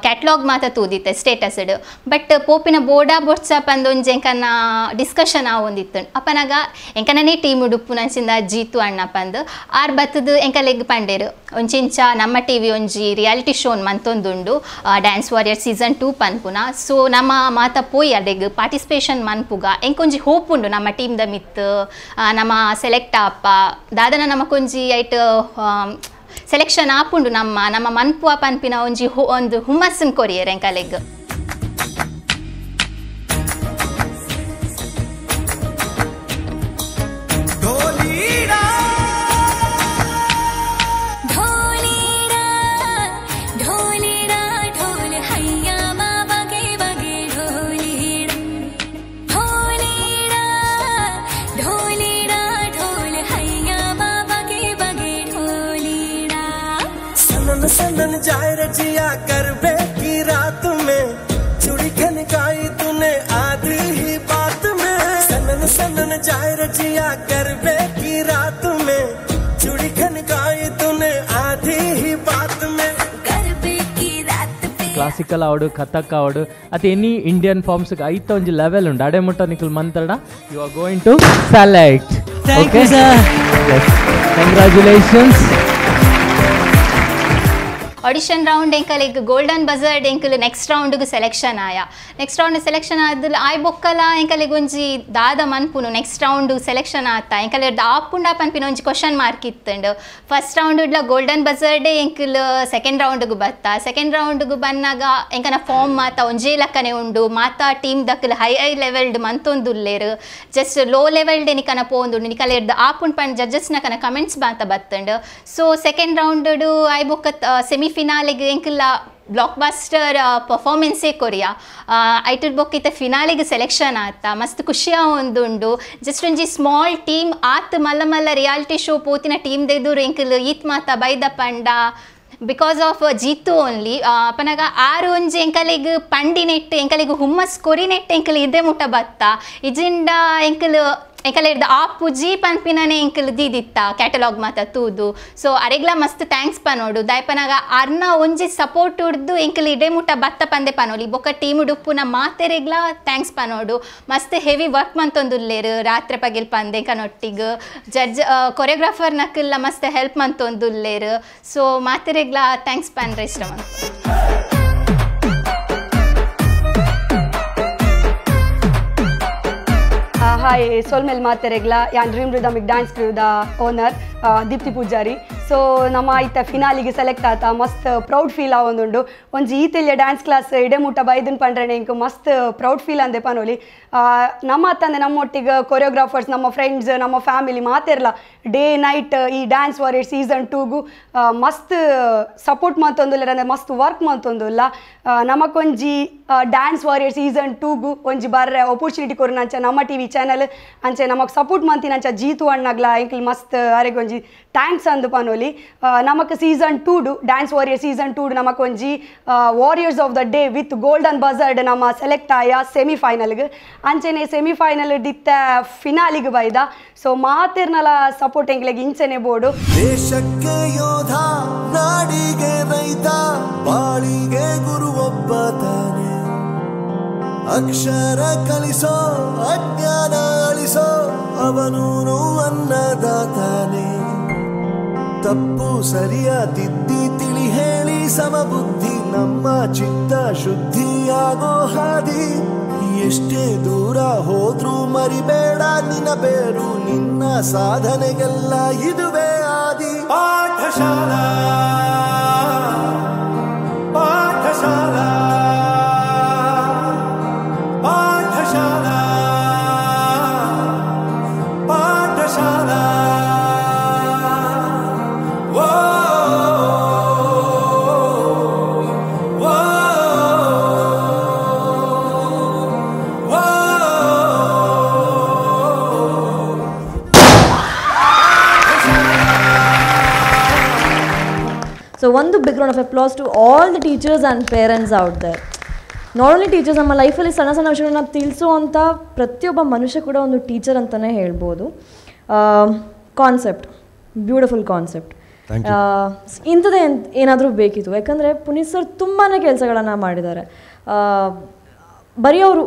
ಕ್ಯಾಟ್ಲಾಗ್ ಮಾತ ತೂದಿತ್ತೆ ಸ್ಟೇಟಸ್ಡ್. ಬಟ್ ಪೋಪಿನ ಬೋರ್ಡಾ ಬೊಟ್ಸಪ್ ಅಂದೊಂಜಿ ಎಂಕನ ಡಿಸ್ಕಷನ್ ಆವೊಂದಿತ್ತು. ಅಪ್ಪನಾಗ ಎಂಕನನೇ ಟೀಮ್ ಉಡುಪು ನಂಚಿಂದ ಜೀತು ಅಣ್ಣಪ್ಪಂದು ಆರ್ ಬತ್ತದು ಎಂಕಲೆಗ್ ಪಂಡೇರು ಒಂಚಿಂಚ ನಮ್ಮ ಟಿ ವಿ ಒಂಜಿ ರಿಯಾಲಿಟಿ ಶೋನ್ ಮಂತೊಂದುಂಡು ಡ್ಯಾನ್ಸ್ ವಾರಿಯರ್ ಸೀಸನ್ 2 ಪನ್ಪುನ. ಸೊ ನಮ್ಮ ಮಾತ ಪೋಯಿ ಅಡೆಗ್ ಪಾರ್ಟಿಸಿಪೇಷನ್ ಮನ್ಪುಗ ಎಂಕೊಂಜಿ ಹೋಪ್ ಉಂಡು ನಮ್ಮ ಟೀಮ್ದ ಮಿತ್ ನಮ್ಮ ಸೆಲೆಕ್ಟ್ ಆಪ ದಾದನ ನಮ್ಮ ಕೊಂಜಿ ಐಟ್ ಸೆಲೆಕ್ಷನ್ ಆಪುಂಡು ನಮ್ಮ ನಮ್ಮ ಮನ್ಪುವ ಪನ್ಪಿನ ಒಂಜಿ ಒಂದು ಹುಮ್ಮಸ್ಸನ್ ಕೊರಿಯರ್ ಎಂಕಲೆಗ್. सनन जाए रजिया करबे की रात में चूड़ी खनकाई तूने आधी ही बात में. सनन सनन जाए रजिया करबे की रात में चूड़ी खनकाई तूने आधी ही बात में. करबे की रात पे ಕ್ಲಾಸಿಕಲ್ ಆವಡು ಕಥಕ್ ಆವಡು ಅದು ಎನಿ ಇಂಡಿಯನ್ ಫಾರ್ಮ್ಸ್ ಐತ ಒಂಜಿ ಲೆವೆಲ್ ಉಂಡು ಅಡೆ ಮುಟ್ಟ ನಿಕಲ್ ಮಂತಡ you are going to select. Thank you sir. Congratulations. Audition round ಎಂಕಲಿಗೆ ಗೋಲ್ಡನ್ ಬಜರ್ಡ್ ಎಂಕಲ್ ನೆಕ್ಸ್ಟ್ ರೌಂಡ್ಗೆ ಸೆಲೆಕ್ಷನ್ ಆಯ. ನೆಕ್ಸ್ಟ್ ರೌಂಡ್ ಸೆಲೆಕ್ಷನ್ ಆದ ಆಯ್ ಬೊಕ್ಕಲ ಎಂಕಲಿಗೆ ಒಂಜಿ ದಾದ ಮನ್ಪುನು ನೆಕ್ಸ್ಟ್ ರೌಂಡ್ ಸೆಲೆಕ್ಷನ್ ಆತ ಎಂಕಲ್ ಆಪುಂಡ ಪನ್ಪಿನ ಒಂಜಿ ಕ್ವಶನ್ ಮಾರ್ಕ್ ಇತ್ತಂಡು. ಫಸ್ಟ್ ರೌಂಡ್ ಇಡ್ಲ ಗೋಲ್ಡನ್ ಬಜರ್ಡೇ ಎಂಕಲ್ ಸೆಕೆಂಡ್ ರೌಂಡ್ಗೆ ಬತ್ತ. ಸೆಕೆಂಡ್ ರೌಂಡ್ಗೆ ಬನ್ನಾಗ ಎಂಕನ ಫಾರ್ಮ್ ಮಾತ ಒಂಜೇ ಲಕ್ಕನೆ ಉಂಡು. ಮಾತಾ team ದಕ್ಕಲ್ high high levelled ಮಂತೊಂದುಲ್ಲೇರು just ಲೋ ಲೆವೆಲ್ಡ್ ನಿಕನ ಪೋಂದುಂಡು ನಿಕಲ ಎಡ್ದು ಆಪುಂಡು ಪಂಡ್ ಜಡ್ಜಸ್ನ ಕನ ಕಮೆಂಟ್ಸ್ ಮಾತ ಬತ್ತಂಡು. ಸೊ ಸೆಕೆಂಡ್ ರೌಂಡ್ I ಬೊಕ್ಕ ಸೆಮಿಫಿನಾಲಿಗೆ ಎಂಕಲ್ಲ ಬ್ಲಾಕ್ ಬಾಸ್ಟರ್ ಪರ್ಫಾರ್ಮೆನ್ಸೇ ಕೊರಿಯಾ ಐಟರ್ ಬೊಕ್ಕ ಇತ್ತ ಫಿನಾಲಿಗೆ ಸೆಲೆಕ್ಷನ್ ಆತ ಮಸ್ತ್ ಖುಷಿಯ ಒಂದುಂಡು. ಜಸ್ಟ್ ಒಂಜಿ ಸ್ಮಾಲ್ ಟೀಮ್ ಆತ್ ಮಲ್ಲ ಮಲ್ಲ ರಿಯಾಲಿಟಿ ಶೋ ಪೋತಿನ ಟೀಮ್ ದೆದುರು ಎಂಕಲ್ ಈತ್ ಮಾತ ಬೈದ ಪಂಡ because of Jeetu only ಪನಗ ಆರು ಒಂಜಿ ಎಂಕಲಿಗ್ ಪಂಡಿ ನೆಟ್ ಎಂಕಲಿಗ್ ಹುಮ್ಮಸ್ ಕೊರಿ ನೆಟ್ ಎಂಕಲ್ ಇದೇ ಮುಟ್ಟ ಬತ್ತ ಇಜಿಂಡ ಎಂಕಲ್ ಎಂಕಲ್ ಇರ್ದ ಆಪುಜಿ ಪನ್ಪಿನನೆ ಎಂಕಲ್ ದೀದಿತ್ತ ಕ್ಯಾಟಲಾಗ್ ಮಾತ ತೂದು. ಸೊ ಅರೆಗ್ಲ ಮಸ್ತ್ thanks ಪನೋಡು ದಾಯಪನಾಗ ಅರ್ನ ಒಂಜಿ ಸಪೋರ್ಟ್ ಉಡ್ದು ಎಂಕಲ್ ಇಡೇ ಮುಟ್ಟ ಬತ್ತ ಪಂದೆ ಪನೋಲಿ ಬೊಕ್ಕ ಟೀಮ್ ಉಡುಪುನ ಮಾತೆರೆಗ್ಲ thanks ಪನೋಡು. ಮಸ್ತ್ ಹೆವಿ ವರ್ಕ್ ಮಂತೊಂದುಲ್ಲೇರು ರಾತ್ರಿ ಪಗಿಲ್ ಪಂದೆ ಕನೊಟ್ಟಿಗ್ ಜಡ್ಜ್ ಕೊರಿಯೋಗ್ರಾಫರ್ ನಕ್ಕೆಲ್ಲ ಮಸ್ತ್ ಹೆಲ್ಪ್ ಮಂತೊಂದುಲ್ಲೇರು. ಸೊ ಮಾತೆರೆಗ್ಲ thanks ಪನ್ರೆ ಇಷ್ಟ ಮಂತ. ಹಾಯ್ ಸೋಲ್ಮೇಲ್ ಮಾತೆರೆಗ್ಲ ಯಾನ್ ಡ್ರೀಮ್ ರಿದಮಿಕ್ ಡ್ಯಾನ್ಸ್ ಕ್ರೂದ ಓನರ್ ದೀಪ್ತಿ ಪೂಜಾರಿ. ಸೊ ನಮ್ಮ ಐತ ಫಿನಾಲಿಗೆ ಸೆಲೆಕ್ಟ್ ಆತ ಮಸ್ತ್ ಪ್ರೌಡ್ ಫೀಲ್ ಆವೊಂದುಂಡು. ಒಂಜಿ ಈತೆಲ್ಯ ಡ್ಯಾನ್ಸ್ ಕ್ಲಾಸ್ ಇಡೆ ಮುಟ್ಟ ಬೈದನ್ ಪಂಡ್ರೆನೆ ಇಂಕ್ ಮಸ್ತ್ ಪ್ರೌಡ್ ಫೀಲ್ ಅಂದೆ ಪನೋಲಿ. ನಮ್ಮ ಅತ್ತಂದೆ ನಮ್ಮೊಟ್ಟಿಗೆ ಕೊರಿಯೋಗ್ರಾಫರ್ಸ್ ನಮ್ಮ ಫ್ರೆಂಡ್ಸ್ ನಮ್ಮ ಫ್ಯಾಮಿಲಿ ಮಾತೆರ್ಲ ಡೇ ನೈಟ್ ಈ ಡ್ಯಾನ್ಸ್ ವಾರಿಯರ್ ಸೀಸನ್ 2ಗು ಮಸ್ತ್ ಸಪೋರ್ಟ್ ಮಂತೊಂದುಲ್ಲ ಅಂದ್ರೆ ಮಸ್ತ್ ವರ್ಕ್ ಮಂತೊಂದುಲ್ಲ. ನಮಕೊಂಜಿ ಡ್ಯಾನ್ಸ್ ವಾರಿಯರ್ ಸೀಸನ್ 2ಗು ಒಂಜಿ ಬರ್ರೆ ಆಪರ್ಚುನಿಟಿ ಕೊರ್ನಂಚ ನಮ್ಮ ಟಿವಿ ಚಾನಲ್ ಅಂಚೆ ನಮಕ್ ಸಪೋರ್ಟ್ ಮಂತಿನಂಚ ಜೀತು ಅಣ್ಣಗ್ಲ ಎಂಕಲ್ ಮಸ್ತ್ ಅರೆಗೊಂಜಿ thanks ಅಂದು ಪನೋಲಿ. ನಮಕ್ ಸೀಸನ್ 2 ಡ್ಯಾನ್ಸ್ ವಾರಿಯರ್ ಸೀಸನ್ 2 ನಮಕ್ ಒಂಜಿ warriors of the day with golden buzzard ನಮ್ಮ ಸೆಲೆಕ್ಟ್ ಆಯ ಸೆಮಿಫೈನಲ್ಗೆ ಅಂಚೆನೆ ಸೆಮಿಫೈನಲ್ ದಿತ್ತ ಫಿನಾಲಿಗೆ ಬೈದ. ಸೊ ಮಾತಿರ್ನಲ ಸಪೋರ್ಟ್ ಎಂಕ್ಲೆಗ್ ಇಂಚೆನೆ ಬೋಡು. ದೇಶಕ್ಕೆ ಯೋಧ ನಾಡಿಗೆ ರೈತ ಬಾಳಿಗೆ ಗುರುವೊಬ್ಬ ತಾನೆ, ಅಕ್ಷರ ಕಲಿಸೋ ಅಜ್ಞಾನ ಅಳಿಸೋ ಅವನೂನು ಅನ್ನದಾತಾನೆ, ತಪ್ಪು ಸರಿಯ ತಿದ್ದಿ ತಿಳಿ ಹೇಳಿ ಸಮಬುದ್ಧಿ ನಮ್ಮ ಚಿತ್ತ ಶುದ್ಧಿಯಾಗೋ ಹಾದಿ, ಎಷ್ಟೇ ದೂರ ಹೋದ್ರೂ ಮರಿಬೇಡ ನಿನ್ನ ಬೇರು, ನಿನ್ನ ಸಾಧನೆಗೆಲ್ಲ ಇದುವೇ ಆದಿ. ಪಾಠಶಾಲಾ ಪಾಠಶಾಲಾ ಪಾಠಶಾಲಾ ಪಾಠಶಾಲಾ. ಸೊ ಒಂದು big round of applause to all the teachers and parents out there. Not only teachers, ನಮ್ಮ ಲೈಫಲ್ಲಿ ಸಣ್ಣ ಸಣ್ಣ ವಿಷಯಗಳನ್ನ ತಿಳಿಸುವಂಥ ಪ್ರತಿಯೊಬ್ಬ ಮನುಷ್ಯ ಕೂಡ ಒಂದು ಟೀಚರ್ ಅಂತಲೇ ಹೇಳ್ಬೋದು. Concept, beautiful concept. ಇಂಥದ್ದೇ ಏನಾದರೂ ಬೇಕಿತ್ತು. ಯಾಕಂದರೆ ಪುನೀತ್ ಸರ್ ತುಂಬಾ ಕೆಲಸಗಳನ್ನು ಮಾಡಿದ್ದಾರೆ. ಬರೀ ಅವರು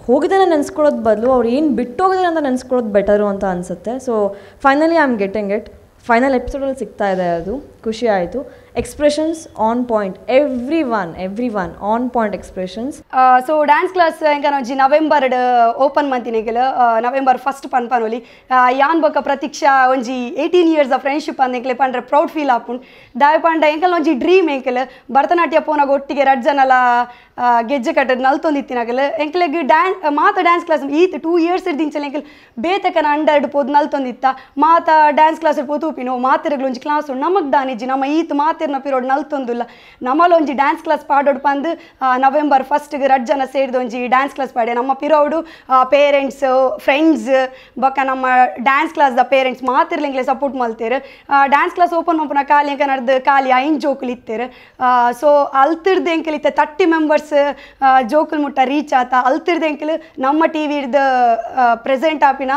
ಹೋಗಿದ್ದೇನೆ ನೆನೆಸ್ಕೊಳ್ಳೋದು ಬದಲು ಅವ್ರು ಏನು ಬಿಟ್ಟೋಗಿದ್ದಾರೆ ಅಂತ ನೆನೆಸ್ಕೊಳ್ಳೋದು ಬೆಟರು ಅಂತ ಅನಿಸುತ್ತೆ. So finally I am getting it. Final ಎಪಿಸೋಡಲ್ಲಿ ಸಿಗ್ತಾ ಇದೆ, ಅದು ಖುಷಿ ಆಯಿತು. Expressions on point, every one on point expressions. So dance class ಎಂಕನ ಒಂಜಿ ನವೆಂಬರ್ ಓಪನ್ ಮಂತಿನೆಗೆಲ ನವೆಂಬರ್ 1 ಪನ್ಪನೊಲಿ. ಯಾನ್ ಬೊಕ್ಕ ಪ್ರತೀಕ್ಷಾ ಒಂಜಿ 18 ಇಯರ್ಸ್ ಫ್ರೆಂಡ್ಶಿಪ್ ಅಂದ್ ಎಂಕ್ಲೆ ಪಂಡ್ರೆ ಪ್ರೌಡ್ ಫೀಲ್ ಆಪುಂಡು. ದಾಯ ಪಂಡ ಎಂಕಲ್ ಒಂಜಿ ಡ್ರೀಮ್ ಎಂಕಲ್ ಭರತನಾಟ್ಯ ಪೋನಾಗ ಒಟ್ಟಿಗೆ ರಡ್ಡ್ ಜನಲ ಗೆಜ್ಜೆ ಕಟ್ಟದ್ ನಲ್ತೊಂದಿತ್ತಿನಗಲ್ ಎಂಕ್ಲೆಗ್ ಡ್ಯಾನ್ಸ್ ಮಾತ ಡ್ಯಾನ್ಸ್ ಕ್ಲಾಸ್ ಈತ್ 2 ಇಯರ್ಸ್ ಇರ್ದಿಂಚಲ ಎಂಕಲ್ ಬೇತಕನ ಅಂಡರ್ಡ್ ಪೋದು ನಲ್ತೊಂದಿತ್ತ ಮಾತ ಡ್ಯಾನ್ಸ್ ಕ್ಲಾಸ್ ಪೋತೂಪಿನೋ ಮಾತೆರೆಗ್ಲ ಒಂಜಿ ಕ್ಲಾಸ್ ನಮಗ್ ದಾನಿಜ್ಜಿ ನಮ್ಮ ಈತ್ ಮಾತೆರ್ನ ಪಿರೋಡ್ ನಲ್ತೊಂದುಲ್ಲ ನಮ್ಮಲ ಒಂಜಿ ಡ್ಯಾನ್ಸ್ ಕ್ಲಾಸ್ ಪಾಡೋಡು ಪಂದು ನವೆಂಬರ್ 1 ರಡ್ಡ್ ಜನ ಸೇರಿದ ಒಂಜಿ ಡ್ಯಾನ್ಸ್ ಕ್ಲಾಸ್ ಪಾಡೆ. ನಮ್ಮ ಪಿರೋಡು ಪೇರೆಂಟ್ಸ್ ಫ್ರೆಂಡ್ಸ್ ಬೊಕ್ಕ ನಮ್ಮ ಡ್ಯಾನ್ಸ್ ಕ್ಲಾಸ್ the parents ಮಾತಿರ್ಲ ಎಂಕ್ಲೆ ಸಪೋರ್ಟ್ ಮಲ್ತೇರು. ಡ್ಯಾನ್ಸ್ ಕ್ಲಾಸ್ ಓಪನ್ ಮಲ್ಪುನ ಖಾಲಿ ಎಂಕ ನಡ್ದು ಖಾಲಿ 5 ಜೋಕುಲು ಇತ್ತೇರು. ಸೊ ಅಲ್ತಿರ್ದು ಎಂಕಲ್ ಇತ್ತೆ 30 ಮೆಂಬರ್ಸ್ ಜೋಕುಲ್ ಮುಟ್ಟ ರೀಚ್ ಆತ. ಅಲ್ತಿರ್ದು ಎಂಕಲ್ ನಮ್ಮ ಟಿ ವಿಡ್ದು ಪ್ರೆಸೆಂಟ್ ಆಪಿನ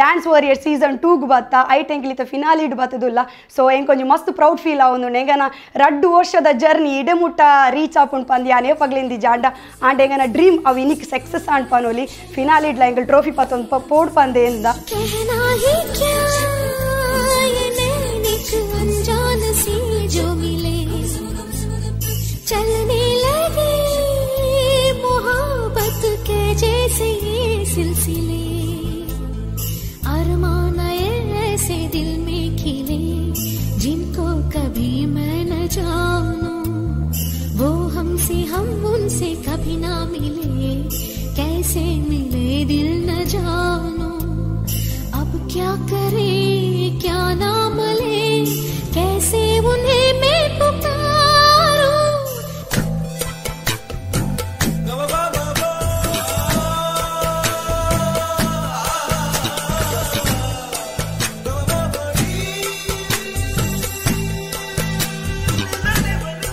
ಡ್ಯಾನ್ಸ್ ವಾರಿಯರ್ ಸೀಸನ್ 2 ಬತ್ತ ಐಟ್ ಎಂಕಲ್ ಇತ್ತೆ ಫಿನಾಲಿ ಇಡ್ ಬತ್ತದುಲ್ಲ. ಸೊ ಎಂಕೊಂಜಿ ಮಸ್ತ್ ಪ್ರೌಡ್ ಫೀಲ್ ಆವೊಂದುಂಡು. ಎಂಗನ 2 ವರ್ಷದ ಜರ್ನಿ ಇಡೆ ಮುಟ್ಟ ರೀಚ್ ಆಪುಂಡು ಪಂದ್ ಯಾನ್ ಏಪಗ್ಲಿಂದಿ ಜಾಂಡ ಆಂಡ್ ಎಂಗನ ಡ್ರೀಮ್ ಅವು ಇನಿಕ್ ಸಕ್ಸಸ್ ಆಂಡ್ ಪನೋಲಿ ಫಿನಾಲಿ ಇಡ್ಲ ಎಂಕಲ್ ಟ್ರೋಫಿ ಪತ್ತೊಂದು ಪೋಡ್ ಪಂದೆ ಎಂದ. जो मिले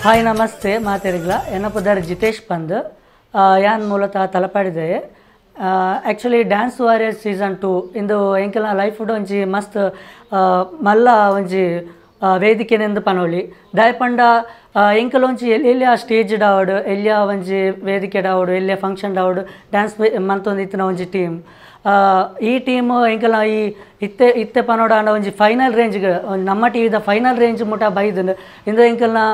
ಹಾಯ್ ನಮಸ್ತೆ ಮಾತೆರಿಗ್ಲ ಎನ್ನ ಪುದರ್ ಜಿತೇಶ್ ಪಂದ್ ಯಾನ್ ಮೂಲತಃ ತಲಪಾಡಿದೆ. ಆ್ಯಕ್ಚುಲಿ ಡ್ಯಾನ್ಸ್ ವಾರಿಯರ್ಸ್ ಸೀಸನ್ 2 ಇಂದು ಎಂಕಲ್ನ ಲೈಫ್ ಒಂಜಿ ಮಸ್ತ್ ಮಲ್ಲ ಒಂಜಿ ವೇದಿಕೆನೆಂದು ಪನೋಲಿ. ದಾಯಪಂಡ ಎಂಕಲ್ ಒಂಜಿ ಎಲ್ಲಿಯ ಸ್ಟೇಜ್ ಡಾವಡು ಎಲ್ಲಿಯ ಒಂಜಿ ವೇದಿಕೆ ಡಾವಡು ಎಲ್ಲಿಯ ಫಂಕ್ಷನ್ ಡಾವಡು ಡ್ಯಾನ್ಸ್ ಮಂತೊಂದಿತ್ತಿನ ಒಂಜಿ ಟೀಮ್. ಈ ಟೀಮ್ ಎಂಕಲ್ನ ಈ ಇತ್ತೆ ಇತ್ತೆ ಪನೋಡ ಆಂಡ ಒಂಜಿ ಫೈನಲ್ ರೇಂಜ್ಗೆ ನಮ್ಮ ಟಿ ವಿದ ಫೈನಲ್ ರೇಂಜ್ ಮುಟ ಬೈದಂಡು ಇಂದು ಎಂಕಲ್ನ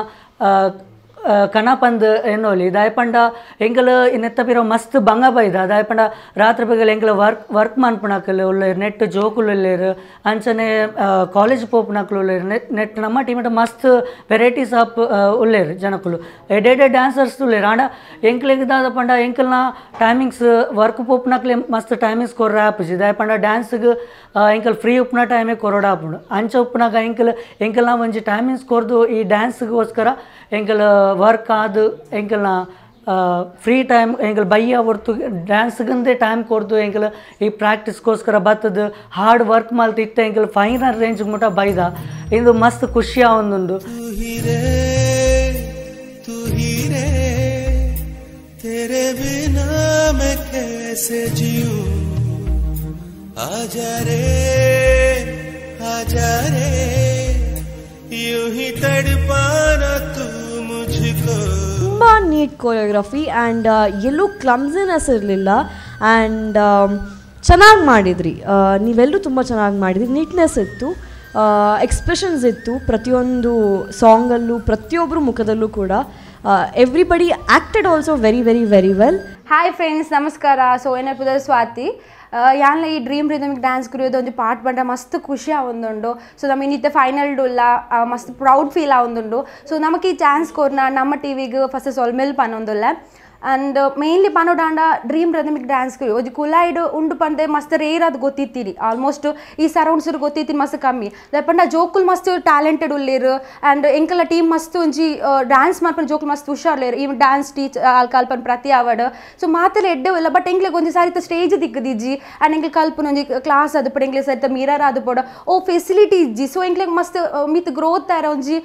ಕಣಪಂದ್ ಎನ್ನೋಲಿ. ದಾಯಪಂಡ ಎಂಕಲ್ ನೆತ್ತ ಪಿರ ಮಸ್ತ್ ಬಂಗ ಬೈದ. ದಾಯಪಂಡ ರಾತ್ರಿ ಪಗಲ್ ಎಂಕಲ್ ವರ್ಕ್ ವರ್ಕ್ ಮನ್ಪುನಕುಲು ಉಲ್ಲೆರ್, ನೆಟ್ ಜೋಕುಲು ಉಲ್ಲೆರ್, ಅಂಚನೆ ಕಾಲೇಜ್ ಪೋಪುನಕುಲು ಉಲ್ಲೆರ್. ನೆಟ್ ನೆಟ್ ನಮ್ಮ ಟೀಮಿಟ ಮಸ್ತ್ ವೆರೈಟೀಸ್ ಆಫ್ ಉಲ್ಲೆರ್ ಜನಕುಲು, ಎಡೆಡೆ ಡ್ಯಾನ್ಸರ್ಸ್ ಉಲ್ಲೆರ್. ಆಂಡ ಎಂಕ್ಲೆಗ್ ದಾದ ಪಂಡ ಎಂಕಲ್ನ ಟೈಮಿಂಗ್ಸ್ ವರ್ಕ್ ಪೋಪುನಕ್ಲೆ ಮಸ್ತ್ ಟೈಮಿಂಗ್ಸ್ ಕೊರ್ರೆ ಆಪುಜಿ. ದಾಯಪಂಡ ಡ್ಯಾನ್ಸ್ಗ್ ಎಂಕಲ್ ಫ್ರೀ ಉಪ್ಪುನ ಟೈಮೇ ಕೊರೊಡ ಆಪುಂಡು. ಅಂಚ ಉಪ್ಪುನಾಗ ಎಂಕಲ್ ಎಂಕಲ್ನ ಒಂಜಿ ಟೈಮಿಂಗ್ಸ್ ಕೊರ್ದು ಈ ಡ್ಯಾನ್ಸ್ಗೋಸ್ಕರ ಎಂಕಲ್ ವರ್ಕ್ ಆದ್ ಎಂಕಲ್ನ ಫ್ರೀ ಟೈಮ್ ಎಂಕಲ್ ಬಯ್ಯ ಹೊರ್ತು ಡ್ಯಾನ್ಸ್ಗಂದೇ ಟೈಮ್ ಕೊರ್ದು ಎಂಕಲ್ ಈ ಪ್ರಾಕ್ಟೀಸ್ಗೋಸ್ಕರ ಬತ್ತದು ಹಾರ್ಡ್ ವರ್ಕ್ ಮಲ್ತು ಇತ್ತೆ ಎಂಕಲ್ ಫೈನಲ್ ರೇಂಜ್ ಮುಟ ಬೈದ. ಇಂದು ಮಸ್ತ್ ಖುಷಿ ಆವೊಂದುಂಡು. ತುಂಬ ನೀಟ್ ಕೊರಿಯೋಗ್ರಫಿ ಆ್ಯಂಡ್ ಎಲ್ಲೂ ಕ್ಲಮ್ಸಿನೆಸ್ ಇರಲಿಲ್ಲ ಆ್ಯಂಡ್ ಚೆನ್ನಾಗಿ ಮಾಡಿದ್ರಿ ನೀವೆಲ್ಲರೂ, ತುಂಬ ಚೆನ್ನಾಗಿ ಮಾಡಿದ್ರಿ. ನೀಟ್ನೆಸ್ ಇತ್ತು, ಎಕ್ಸ್ಪ್ರೆಷನ್ಸ್ ಇತ್ತು ಪ್ರತಿಯೊಂದು ಸಾಂಗಲ್ಲೂ, ಪ್ರತಿಯೊಬ್ಬರ ಮುಖದಲ್ಲೂ ಕೂಡ. Everybody acted also very very very well. Hi friends, ನಮಸ್ಕಾರ. ಸೊ ಏನಪ್ಪದ ಸ್ವಾತಿ ಯಾನ್ಲ ಈ ಡ್ರೀಮ್ ರಿದಮಿಕ್ ಡ್ಯಾನ್ಸ್ ಕುರಿಯೋದು ಒಂಜಿ ಪಾರ್ಟ್ ಬಂಡ ಮಸ್ತ್ ಖುಷಿ ಆವೊಂದುಂಡು. ಸೊ ನಮ್ಮ ಇನ್ನಿತ್ತೆ ಫೈನಲ್ ಡುಲ್ಲ ಮಸ್ತ್ ಪ್ರೌಡ್ ಫೀಲ್ ಆವೊಂದುಂಡು. ಸೊ ನಮಕ್ ಈ ಚಾನ್ಸ್ ಕೊರ್ನ ನಮ್ಮ ಟಿ ವಿಗ್ ಫಸ್ಟ್ ಸೊಲ್ಮೆಲ್ ಪನೊಂದುಲ್ಲ. ಆ್ಯಂಡ್ ಮೇನ್ಲಿ ಪನೋಡಾಂಡ ಡ್ರೀಮ್ ರಿದಮಿಕ್ ಡ್ಯಾನ್ಸ್ ಕುರಿ ಒಂಜಿ ಕುಲಾಯ್ಡ್ ಉಂಡು ಪಂಡೆ ಮಸ್ತ್ ರೇರ್ ಅದು ಗೊತ್ತಿತ್ತೀರಿ. ಆಲ್ಮೋಸ್ಟ್ ಈ ಸರೌಂಡ್ಸ್ ಗೊತ್ತಿತ್ತೀನಿ ಮಸ್ತ್ ಕಮ್ಮಿ. ಪಂಡ ಜೋಕುಲ್ ಮಸ್ತ್ ಟ್ಯಾಲೆಂಟೆಡ್ ಉಲ್ಲೇರು ಆ್ಯಂಡ್ ಎಂಕಲ ಟೀಮ್ ಮಸ್ತ್ ಒಂಜಿ ಡ್ಯಾನ್ಸ್ ಮಾಡ್ಕೊಂಡು ಜೋಕುಲ್ ಮಸ್ತ್ ಹುಷಾರ್ಲೇರು. ಈವನ್ ಡ್ಯಾನ್ಸ್ ಟೀಚರ್ ಕಲ್ಪನ್ ಪ್ರತಿ ಅವಡ್ ಸೊ ಮಾತೆಲ್ಲ ಎಡ್ಡೆ ಇಲ್ಲ. ಬಟ್ ಎಂಕ್ಲೆಗ್ ಒಂಜಿ ಸಾರಿತ ಸ್ಟೇಜ್ ದಿಕ್ಕದಿಜ್ಜಿ ಆ್ಯಂಡ್ ಎಂಕ್ಲೆ ಕಲ್ಪನ ಒಂಜಿ ಕ್ಲಾಸ್ ಅದು ಪಡ ಎಂಕ್ಲೆ ಸರಿತ ಮಿರರ್ ಅದು ಪಡ ಓ ಫೆಸಿಲಿಟಿ ಇಜ್ಜಿ. ಸೊ ಎಂಕ್ಲೆಗ್ ಮಸ್ತ್ ಮಿತ್ ಗ್ರೋತ್ ಆರ ಒಂಜಿ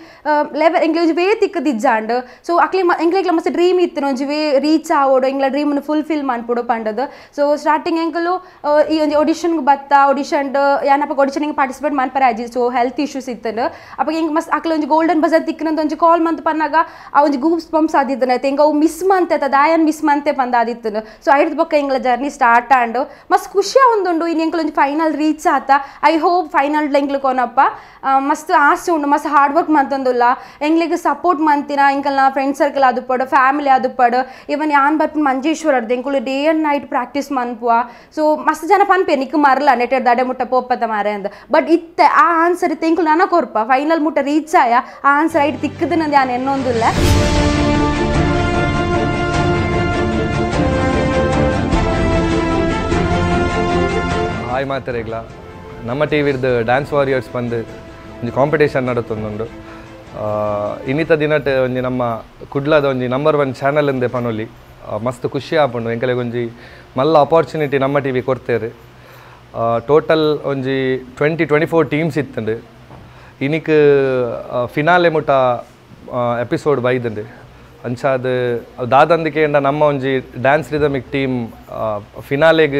ಲೆವೆಲ್ ಎಂಕ್ಲೆ ಒಂಜಿ ವೇ ತಿಕ್ಕದಿಜ್ಜಾಂಡ್. ಸೊ ಅಕ್ಲೆ ಎಂಕ್ಲೆಗ್ಲ ಮಸ್ತ್ ಡ್ರೀಮ್ ಇತ್ತು ಒಂಜಿ ವೇ ರೀಚ್ ಆವೋಡು ಎಂಗ್ಲ ಡ್ರೀಮ್ನ ಫುಲ್ಫಿಲ್ ಮನ್ಪುಡು ಪಂಡದು. ಸೊ ಸ್ಟಾರ್ಟಿಂಗ್ ಎಂಕಲು ಈ ಒಂಜಿ ಆಡಿಷನ್ಗೆ ಬತ್ತ ಆಡಿಷನ್ ಯಾನಪ್ಪ ಆಡಿಷನ್ಗೆ ಪಾರ್ಟಿಸಿಪೇಟ್ ಮನ್ಪರ ಆಜಿ. ಸೊ ಹೆಲ್ತ್ ಇಶ್ಯೂಸ್ ಇತ್ತು ಅಪ್ಪ ಎಂಕ್ ಮಸ್ತ್ ಅಕ್ಲೆ ಒಂಜಿ ಗೋಲ್ಡನ್ ಬಜಾರ್ ತಿಕ್ಕನಂತ ಒಂಜಿ ಕಾಲ್ ಮಂತ್ ಪನ್ನಾಗ ಆ ಒಂಜಿ ಗೂಬ್ಸ್ ಪಂಪ್ಸ್ ಆದಿದ್ದನ ಎಂಗ ಅವು ಮಿಸ್ ಮಂತೆ ದಾಯನ್ ಮಿಸ್ ಮಂತೆ ಪಂದ ಆದಿತ್ತು. ಸೊ ಐದು ಬೊಕ್ಕ ಎಂಗ್ಲ ಜರ್ನಿ ಸ್ಟಾರ್ಟ್ ಆಂಡು ಮಸ್ತ್ ಖುಷಿ ಒಂದುಂಡು. ಇನ್ನು ಎಂಕಲ್ ಒಂಜಿ ಫೈನಲ್ ರೀಚ್ ಆತ. I hope final ಎಂಕ್ಲು ಕೋನಪ್ಪ ಮಸ್ತ್ ಆಸೆ ಉಂಡು, ಮಸ್ತ್ ಹಾರ್ಡ್ ವರ್ಕ್ ಮಂತೊಂದುಲ್ಲ. ಎಂಗ್ಲಿಗೆ ಸಪೋರ್ಟ್ ಮಂತಿನ ಎಂಕಲ್ನ ಫ್ರೆಂಡ್ ಸರ್ಕಲ್ ಅದು ಪಡು ಫ್ಯಾಮಿಲಿ ಅದು ಪಡು ಇವನ್ ಯಾನ್ ಬರ್ಪುನ ಮಂಜೇಶ್ವರ ಎಂಕುಲು ಡೇ ಆ್ಯಂಡ್ ನೈಟ್ ಪ್ರಾಕ್ಟೀಸ್ ಮನ್ಪುವ. ಸೊ ಮಸ್ತ್ ಜನ ಪನ್ಪೆ ನಿಕ್ ಮರಲ ನೆಟೆಡ್ ದಾಡೆ ಮುಟ್ಟ ಪೋಪದ ಮಾರೆ ಅಂದ್. ಬಟ್ ಇತ್ತೆ ಆ ಆನ್ಸರ್ ಇತ್ತೆ ಎಂಕುಲು ನನ ಕೊರ್ಪ ಫೈನಲ್ ಮುಟ್ಟ ರೀಚ್ ಆಯ ಆ ಆನ್ಸರ್ ಐಟ್ ತಿಕ್ಕದ ನಂದು ಯಾನ್ ಎನ್ನೊಂದುಲ್ಲ. ಹಾಯ್ ಮಾತೆರೆಗ್ಲ ನಮ್ಮ ಟಿ ವಿರ್ದು ಡ್ಯಾನ್ಸ್ ವಾರಿಯರ್ಸ್ ಬಂದು ಒಂಜಿ ಕಾಂಪಿಟೇಷನ್ ನಡತೊಂದುಂಡು. ಇನ್ನಿತ ದಿನಟ್ ಒಂಜಿ ನಮ್ಮ ಕುಡ್ಲದ ಒಂಜಿ ನಂಬರ್ 1 ಚಾನಲ್ ಎಂದೆ ಪನೊಲಿ. ಮಸ್ತ್ ಖುಷಿ ಆಪುಂಡು ಎಂಕಲೆಗ್ ಒಂಜಿ ಮಲ್ಲ ಅಪಾರ್ಚುನಿಟಿ ನಮ್ಮ ಟಿ ವಿ ಕೊಡ್ತೇರು. ಟೋಟಲ್ ಒಂಜಿ 20-24 ಟೀಮ್ಸ್ ಇತ್ತಂಡು. ಇನಿಕ್ ಫಿನಾಲೆ ಮುಟ ಎಪಿಸೋಡ್ ಬೈದಂಡು. ಅಂಚಾದ ದಾದಂದಿಕೆಂಡ ನಮ್ಮ ಒಂಜಿ ಡ್ಯಾನ್ಸ್ ರಿದಮಿಕ್ ಟೀಮ್ ಫಿನಾಲೆಗ್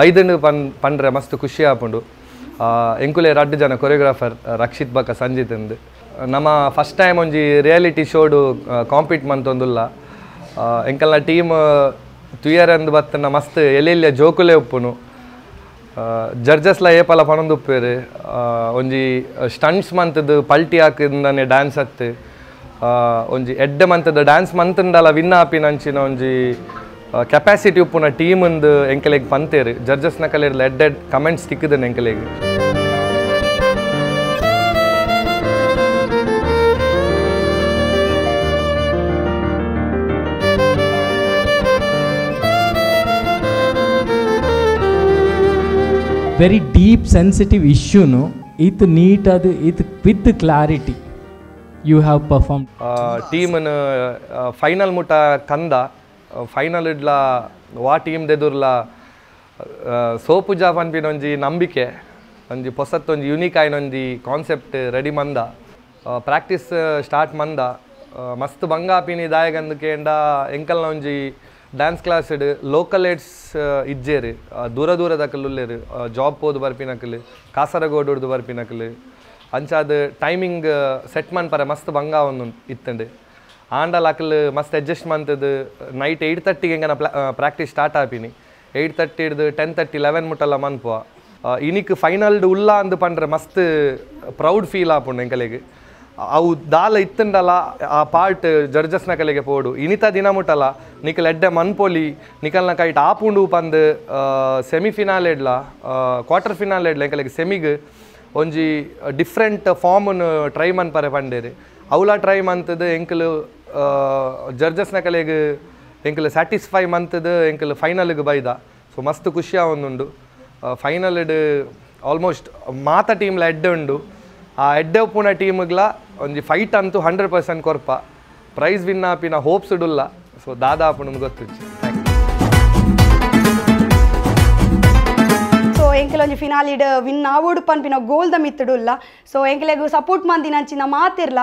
ಬೈದಂಡು ಪಂಡ್ರೆ ಮಸ್ತ್ ಖುಷಿ ಆಪುಂಡು. ಎಂಕುಲೆ ರಡ್ಡು ಜನ ಕೊರಿಯೋಗ್ರಾಫರ್ ರಕ್ಷಿತ್ ಬಕ ಸಂಜಿತ್ ಅಂದ್. ನಮ್ಮ ಫಸ್ಟ್ ಟೈಮ್ ಒಂಜಿ ರಿಯಾಲಿಟಿ ಶೋಡು ಕಾಂಪೀಟ್ ಮಂತೊಂದುಲ್ಲ. ಎಂಕಲ್ನ ಟೀಮ್ ತುಯರಂದು ಬತ್ತನ ಮಸ್ತ್ ಎಲ್ಲೆಲ್ಲ ಜೋಕುಲೇ ಉಪ್ಪುನು. ಜಡ್ಜಸ್ಲ ಏಪಲ ಪನೊಂದು ಉಪ್ಪೇರು ಒಂಜಿ ಸ್ಟಂಟ್ಸ್ ಮಂತದ್ದು ಪಲ್ಟಿ ಹಾಕಿಂದಾನೆ ಡ್ಯಾನ್ಸ್ ಅತ್ತು ಒಂಜಿ ಎಡ್ಡೆ ಮಂತದ ಡ್ಯಾನ್ಸ್ ಮಂತಂಡಲ ವಿನ್ ಆಪಿನ ಅಂಚಿನ ಒಂಜಿ ಕೆಪಾಸಿಟಿ ಉಪ್ಪುನ ಟೀಮ್ ಒಂದು ಎಂಕಲೆಗ್ ಪಂತೇರು. ಜಡ್ಜಸ್ನ ಕಲೆರ್ಲ ಎಡ್ಡೆ ಕಮೆಂಟ್ಸ್ ತಿಕ್ಕದನ್ ಎಂಕಲೆಗ್. ವೆರಿ ಡೀಪ್ ಸೆನ್ಸಿಟಿವ್ ಇಶ್ಯೂನು ಈತ್ ನೀಟ್ ಅದು ಈತ್ with clarity you have perform. ಟೀಮನ್ final ಮುಟ ಕಂದ ಫೈನಲ್ ಇಡ್ಲ ವಾ ಟೀಮ್ ದೆದುರ್ಲ ಸೋಪುಜಾ ಪನ್ಪಿನ ಒಂಜಿ ನಂಬಿಕೆ ಒಂಜಿ ಪೊಸತ್ ಒಂಜಿ ಯುನೀಕ್ ಆಯ್ನ ಒಂಜಿ ಕಾನ್ಸೆಪ್ಟ್ ರೆಡಿ ಮಂದ ಪ್ರಾಕ್ಟೀಸ್ ಸ್ಟಾರ್ಟ್ ಮಂದ. ಮಸ್ತ್ ಬಂಗಾಪಿನಿ ದಾಯಗಂದು ಕೇಂಡ ಎಂಕಲ್ನ ಒಂಜಿ ಡ್ಯಾನ್ಸ್ ಕ್ಲಾಸ್ ಲೋಕಲ್ ಏಡ್ಸ್ ಇಜ್ಜೇರು ದೂರ ದೂರದಕಲ್ ಉಲ್ಲೇರು ಜಾಬ್ ಪೋದು ಬರ್ಪಿನಕಲ್ ಕಾಸರಗೋಡುರ್ದು ಬರ್ಪಿನಕಲ್ ಅಂಚಾದ ಟೈಮಿಂಗ್ ಸೆಟ್ ಮನ್ಪರೆ ಮಸ್ತ್ ಬಂಗ ಒಂದು ಇತ್ತಂಡು ಆಂಡಲ್ ಅಕಲ್ ಮಸ್ತ್ ಅಡ್ಜಸ್ಟ್ ಮಂತದ್ದು ನೈಟ್ 8:30 ಎಂಗನ ಪ್ರಾಕ್ಟೀಸ್ ಸ್ಟಾರ್ಟ್ ಆಪಿನಿ 8:30 ಹಿಡ್ದು 10:30 11 ಮುಟ್ಟಲ್ಲ ಮನ್ಪುವ ಇನಿಕ್ ಫೈನಲ್ಡ್ ಉಲ್ಲ ಅಂದು ಪಂಡ್ರೆ ಮಸ್ತ್ ಪ್ರೌಡ್ ಫೀಲ್ ಆಪುಂಡು ಎಂಕಲೆಗ್ ಅವು ದಾಲ ಇತ್ತಂಡಲ ಆ ಪಾರ್ಟ್ ಜಡ್ಜಸ್ನ ಕಲೆಗೆ ಪೋಡು ಇನಿತ ದಿನ ಮುಟ್ಟಲ್ಲ ನಿಕಲ್ ಎಡ್ಡೆ ಮನ್ಪೊಲಿ ನಿಕಲ್ನ ಕೈಟ್ ಆಪುಂಡು ಪಂದು ಸೆಮಿಫಿನಾಲ್ ಎಡ್ಲ ಕ್ವಾರ್ಟರ್ ಫಿನಾಲ್ ಎಡ್ಲ ಎಂಕಲೆಗ್ ಸೆಮಿಗ್ ಒಂಜಿ ಡಿಫ್ರೆಂಟ್ ಫಾರ್ಮನ್ನು ಟ್ರೈ ಮನ್ಪರೆ ಪಂಡೇರು ಅವಲ ಟ್ರೈ ಮಂತದ್ದು ಎಂಕಲು ಜಡ್ಜಸ್ನ ಕಲೆಗ್ ಎಂಕಲು ಸ್ಯಾಟಿಸ್ಫೈ ಮಂತದ್ದು ಎಂಕಲು ಫೈನಲ್ಗೆ ಬೈದ ಸೊ ಮಸ್ತ್ ಖುಷಿ ಆವೊಂದುಂಡು ಫೈನಲ್ ಆಲ್ಮೋಸ್ಟ್ ಮಾತ ಟೀಮ್ಲ ಎಡ್ಡೆ ಉಂಡು ಆ ಎಡ್ಡೆ ಉಪ್ಪುನ ಟೀಮ್ಗ್ಲ ಒಂಜಿ ಫೈಟ್ ಅಂತೂ 100% ಕೊರ್ಪ ಪ್ರೈಸ್ ವಿನ್ ಆಪಿನ ಹೋಪ್ಸ್ ಇಡುಲ್ಲ ಸೊ ದಾದಾ ಆಪುನ ಗೊತ್ತಿಚ್ಚು thank you. So ಎಂಕಲೊಂಜಿ ಫಿನಾಲಿಡ್ ವಿನ್ ಆವೋಡು ಪನ್ಪಿನ ಗೋಲ್ದ ಮಿತ್ತುಡುಲ್ಲ ಸೊ ಎಂಕಲೆಗ್ ಸಪೋರ್ಟ್ ಮಂದಿನ ಅಂಚಿನ ಮಾತಿರ್ಲ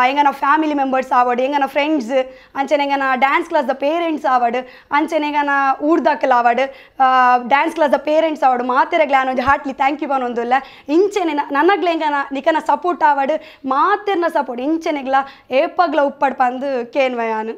ಎಂಗನ ಫ್ಯಾಮಿಲಿ ಮೆಂಬರ್ಸ್ ಆವಡ್ ಎಂಗನ ಫ್ರೆಂಡ್ಸ್ ಅಂಚನೆ ಎಂಗನ ಡ್ಯಾನ್ಸ್ ಕ್ಲಾಸ್ the parents ಆವಡ್ ಅಂಚನೆ ಎಂಗನ ಊರ್ದಕಲ್ ಆವಡ್ ಡ್ಯಾನ್ಸ್ ಕ್ಲಾಸ್ the parents ಆವಡ್ ಮಾತಿರಗ್ಲ ಒಂಜಿ ಹಾರ್ಟ್ಲಿ thank you ಪನೊಂದುಲ್ಲ ಇಂಚನೆ ನನಗ್ಲ ಎಂಗನ ನಿಕನ ಸಪೋರ್ಟ್ ಆವಡ್ ಮಾತಿರ್ನ ಸಪೋರ್ಟ್ ಇಂಚನೆಗ್ಲ ಏಪಗ್ಲ ಉಪ್ಪಡ್ ಪಂದು ಕೇನ್ವಯಾನು.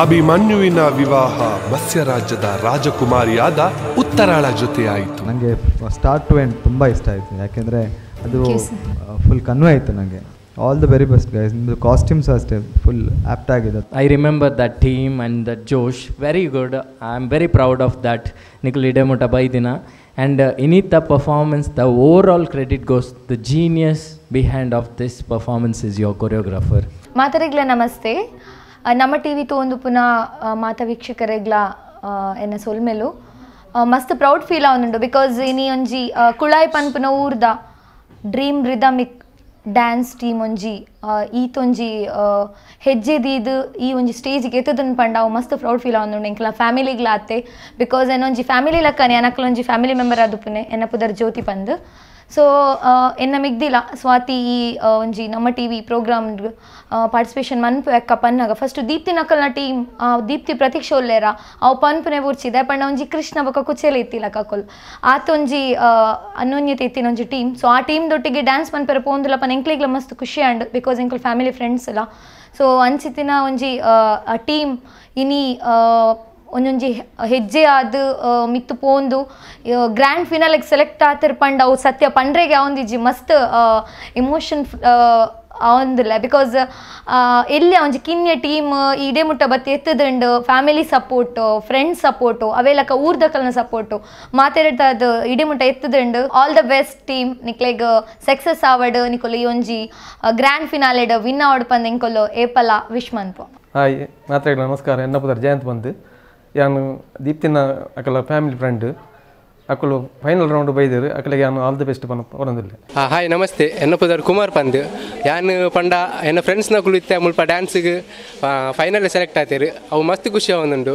ಅಭಿಮನ್ಯುವಿನ ವಿವಾಹ ಮತ್ಸ್ಯರಾಜ್ಯದ ರಾಜಕುಮಾರಿಯಾದ ಉತ್ತರಾಳ ಜೊತೆಯಾಯಿತು. ನನಗೆ ಸ್ಟಾರ್ಟ್ ಟು ಎಂಡ್ ತುಂಬ ಇಷ್ಟ ಆಯಿತು, ಯಾಕೆಂದರೆ ಅದು ಫುಲ್ ಕನ್ವೆ ಆಯಿತು ನನಗೆ. All the very best guys. ನಿಮ್ಮದು ಕಾಸ್ಟ್ಯೂಮ್ಸ್ ಅಷ್ಟೇ ಫುಲ್ ಆ್ಯಪ್ಟ್ ಆಗಿದೆ. I remember that team and that ಜೋಶ್, very good. I am very proud of that. ನಿಖಲ್ ಇಡೆಮುಟ ಬೈದಿನ and ಇನಿತ performance, the overall credit goes the genius behind of this performance is your choreographer. ಮಾತರಿಗ್ಲ namaste. ನಮ್ಮ T V ತೋಂದು ಪುನಃ ಮಾತ ವೀಕ್ಷಕರೆಗ್ಲ ಎನ್ನ ಸೊಲ್ಮೆಲು ಮಸ್ತ್ ಪ್ರೌಡ್ ಫೀಲ್ ಆವೊಂದುಂಡು. Because ಇನಿ ಒಂಜಿ ಕುಳಾಯಿ ಪನ್ಪುನ ಊರ್ದ ಡ್ರೀಮ್ ರಿದಮಿಕ್ ಡ್ಯಾನ್ಸ್ ಟೀಮ್ ಒಂಜಿ ಈತೊಂಜಿ ಹೆಜ್ಜೆ ದೀದ್ ಈ ಒಂಜಿ ಸ್ಟೇಜ್ಗೆ ಎತ್ತದನ್ ಪಂಡ ಅವು ಮಸ್ತ್ ಪ್ರೌಡ್ ಫೀಲ್ ಆವೊಂದುಂಡು ಎಂಕ್ಲ ಫ್ಯಾಮಿಲಿಗ್ಲ ಆತೆ. Because ಏನೊಂಜಿ ಫ್ಯಾಮಿಲಿ ಲಕ್ಕನೆ ಅನಕ್ಲೊಂಜಿ ಫ್ಯಾಮಿಲಿ ಮೆಂಬರ್ ಆದುಪ್ಪುನೆ ಎನ್ನ ಪುದರ್ ಜ್ಯೋತಿ ಪಂದ್. ಸೊ ಎನ್ನ ಮಿಗ್ದಿಲ ಸ್ವಾತಿ ಈ ಒಂಜಿ ನಮ್ಮ ಟಿ ವಿ ಪ್ರೋಗ್ರಾಮ್ ಪಾರ್ಟಿಸಿಪೇಷನ್ ಮನ್ಪು ಎಕ್ಕ ಪನ್ನಾಗ ಫಸ್ಟ್ ದೀಪ್ತಿ ನಕಲ್ನ ಟೀಮ್ ದೀಪ್ತಿ ಪ್ರತೀಕ್ಷ ಉಲ್ಲೇರ ಅವು ಪನ್ಪುನೆ ಊರ್ಚಿದೆ ಪಂಡ ಒಂಜಿ ಕೃಷ್ಣ ಬೊಕ್ಕ ಕುಚೇಲ ಇತ್ತಿಲ್ಲ ಕಕೊಲ್ ಆತೊಂಜಿ ಅನ್ಯೋನ್ಯತೆ ಇತ್ತಿನ ಒಂಜಿ ಟೀಮ್. ಸೊ ಆ ಟೀಮ್ ದೊಟ್ಟಿಗೆ ಡ್ಯಾನ್ಸ್ ಮನ್ಪೆರ ಪೋಂದುಲ ಪನ್ ಎಂಕ್ಲೆಗ್ಲ ಮಸ್ತ್ ಖುಷಿ ಆಂಡ್ because ಎಂಕಲ್ ಫ್ಯಾಮಿಲಿ ಫ್ರೆಂಡ್ಸ್ ಎಲ್ಲ. ಸೊ ಅಂಚಿತ್ತಿನ ಒಂಜಿ ಟೀಮ್ ಇನಿ ಒಂಜೊಂಜಿ ಹೆಜ್ಜೆ ಆದ್ ಮಿತ್ತು ಪೋಂದು ಗ್ರ್ಯಾಂಡ್ ಫಿನಾಲೆಗೆ ಸೆಲೆಕ್ಟ್ ಆತಿರ್ ಪಂಡ ಅವು ಸತ್ಯ ಪಂಡ್ರೆಗೆ ಅವಂದಿಜ್ಜಿ ಮಸ್ತ್ ಇಮೋಷನ್ ಅವಂದಿಲ್ಲ. Because ಎಲ್ಲಿ ಒಂಜಿ ಕಿನ್ಯ ಟೀಮ್ ಇಡೇ ಮುಟ್ಟ ಬತ್ತಿ ಎತ್ತದಂಡು ಫ್ಯಾಮಿಲಿ ಸಪೋರ್ಟು ಫ್ರೆಂಡ್ಸ್ ಸಪೋರ್ಟು ಅವೆಲಕ ಊರ್ದಕಲ್ನ ಸಪೋರ್ಟು ಮಾತೆರಡ್ದ ಇಡೇ ಮುಟ್ಟ ಎತ್ತದಂಡು. ಆಲ್ the best team, ನಿಕ್ಲೆಗ್ ಸಕ್ಸಸ್ ಆವಡ್, ನಿಕೊಲು ಈ ಒಂಜಿ ಗ್ರ್ಯಾಂಡ್ ಫಿನಾಲೆಡ್ ವಿನ್ ಆವಡ್ ಪಂದ್ ಎಂಕೊಲು ಏಪಲ ವಿಶ್ ಮನ್ಪು. ಹಾಯ್ ಮಾತ್ರೆಗಳ ನಮಸ್ಕಾರ. ಎನ್ನಪುದರ್ ಜಯಂತ್ ಬಂದು ಯಾನು ದೀಪ್ತಿನ ಅಕಲ ಫ್ಯಾಮಿಲಿ ಫ್ರೆಂಡ್ ಅಕಲು ಫೈನಲ್ ರೌಂಡ್ ಬೈದರು ಅಕಲಿಗೆ ಯಾನು ಆಲ್ the best ಬರೋದಿಲ್ಲ. ಹಾಯ್ ನಮಸ್ತೆ, ಎನ್ನಪುದರ್ ಕುಮಾರ್ ಪಂದ್. ಯಾನು ಪಂಡ ಎನ್ನ ಫ್ರೆಂಡ್ಸ್ನ ಇತ್ತೆ ಮುಲ್ಪ ಡ್ಯಾನ್ಸಿಗೆ ಫೈನಲ್ ಸೆಲೆಕ್ಟ್ ಆಯ್ತೀರಿ, ಅವು ಮಸ್ತ್ ಖುಷಿ ಆವೊಂದುಂಡು.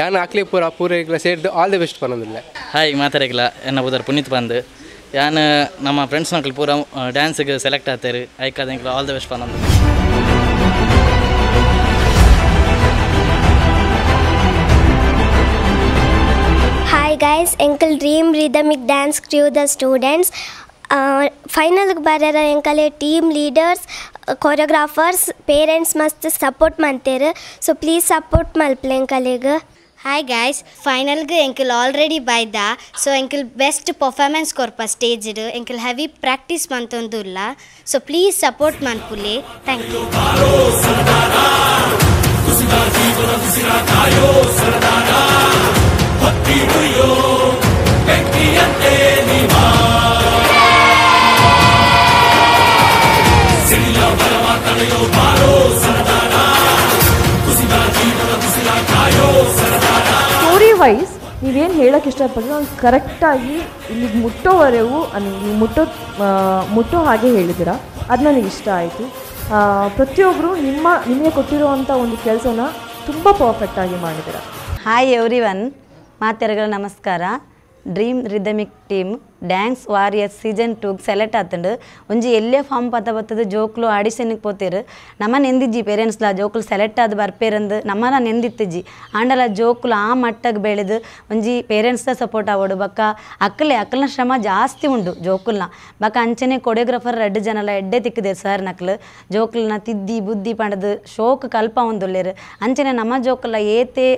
ಯಾನು ಅಕ್ಲಿ ಪೂರ ಪೂರೈಗ್ಲ ಸೇರಿದು ಆಲ್ the best ಪನ್ನೊಂದಿಲ್ಲ. ಹಾಯ್ ಮಾತಾಡಗ್ಲ ಎನ್ನಪುದರ್ ಪುನೀತ್ ಪಂದ್. ಯಾನು ನಮ್ಮ ಫ್ರೆಂಡ್ಸ್ನಕ್ಲು ಪೂರ ಡ್ಯಾನ್ಸಿಗೆ ಸೆಲೆಕ್ಟ್ ಆಗ್ತಾರೆ, ಐಕಾದ ಆಲ್ the best ಪನ್ನೊಂದು. Hi guys, ಎಂಕಲ್ dream rhythmic dance crew the students final ಬರೋರ ಎಂಕಲೆ ಟೀಮ್ ಲೀಡರ್ಸ್ ಕೊರಿಯೋಗ್ರಾಫರ್ಸ್ ಪೇರೆಂಟ್ಸ್ ಮಸ್ತ್ ಸಪೋರ್ಟ್ ಮಂತೇರು. ಸೊ ಪ್ಲೀಸ್ ಸಪೋರ್ಟ್ ಮಲ್ಪಲೆ ಎಂಕಲೆಗ್. ಹಾಯ್ ಗೈಸ್, ಫೈನಲ್ಗೆ ಎಂಕಲ್ ಆಲ್ರೆಡಿ ಬೈದ. ಸೊ ಎಂಕಲ್ ಬೆಸ್ಟ್ ಪರ್ಫಾರ್ಮೆನ್ಸ್ ಕೊರ್ಪ ಸ್ಟೇಜ್ ಎಂಕಲ್ ಹೆವಿ ಪ್ರಾಕ್ಟೀಸ್ ಮಂತೊಂದುಲ್ಲ. So please support ಮನ್ಪುಲೆ. Thank you. ಸಿಡಿಲ Story wise ನೀವೇನು ಹೇಳೋಕ್ಕೆ ಇಷ್ಟಪಟ್ಟರೆ ಒಂದು ಕರೆಕ್ಟಾಗಿ ಇಲ್ಲಿಗೆ ಮುಟ್ಟೋವರೆಗೂ ನೀವು ಮುಟ್ಟೋ ಹಾಗೆ ಹೇಳಿದ್ದೀರಾ, ಅದು ನನಗೆ ಇಷ್ಟ ಆಯಿತು. ಪ್ರತಿಯೊಬ್ಬರು ನಿಮಗೆ ಕೊಟ್ಟಿರುವಂಥ ಒಂದು ಕೆಲಸನ ತುಂಬ ಪರ್ಫೆಕ್ಟಾಗಿ ಮಾಡಿದ್ದೀರಾ. Hi every one, ಮಾತೆರಗಳ ನಮಸ್ಕಾರ. Dream rhythmic team dance warriors season 2 select ಆತಂಡು. ಒಂಜಿ ಎಲ್ಲೇ ಫಾರ್ಮ್ ಪತ್ತ ಬತ್ತದ ಜೋಕ್ಲು ಆಡಿಷನ್ಗೆ ಪೋತೇರು. ನಮ್ಮ ನೆಂದಿಜ್ಜಿ ಪೇರೆಂಟ್ಸ್ಲ ಜೋಕ್ಲು ಸೆಲೆಕ್ಟ್ ಆದ ಬರ್ಪೇರಂದು ನಮ್ಮನ ನೆಂದಿತ್ತಜ್ಜಿ. ಆಂಡಲ ಜೋಕ್ಲು ಆ ಮಟ್ಟಕ್ಕೆ ಬೆಳೆದು ಒಂಜಿ ಪೇರೆಂಟ್ಸ್ದ ಸಪೋರ್ಟ್ ಆವಡು ಬಕ್ಕ ಅಕ್ಕಲೆ ಅಕ್ಕಲ್ನ ಶ್ರಮ ಜಾಸ್ತಿ ಉಂಡು ಜೋಕುಲ್ನ. ಬಕ್ಕ ಅಂಚನೆ ಕೊರಿಯೋಗ್ರಾಫರ್ 2 ಜನಲ ಎಡ್ಡೆ ತಿಕ್ಕಿದೆ ಸರ್ ನಕ್ಲು ಜೋಕ್ಲನ್ನ ತಿದ್ದಿ ಬುದ್ಧಿ ಪಂಡದು ಶೋಕ್ ಕಲ್ಪ ಒಂದುಲ್ಲೇರು. ಅಂಚನೆ ನಮ್ಮ ಜೋಕುಲ ಏತೆ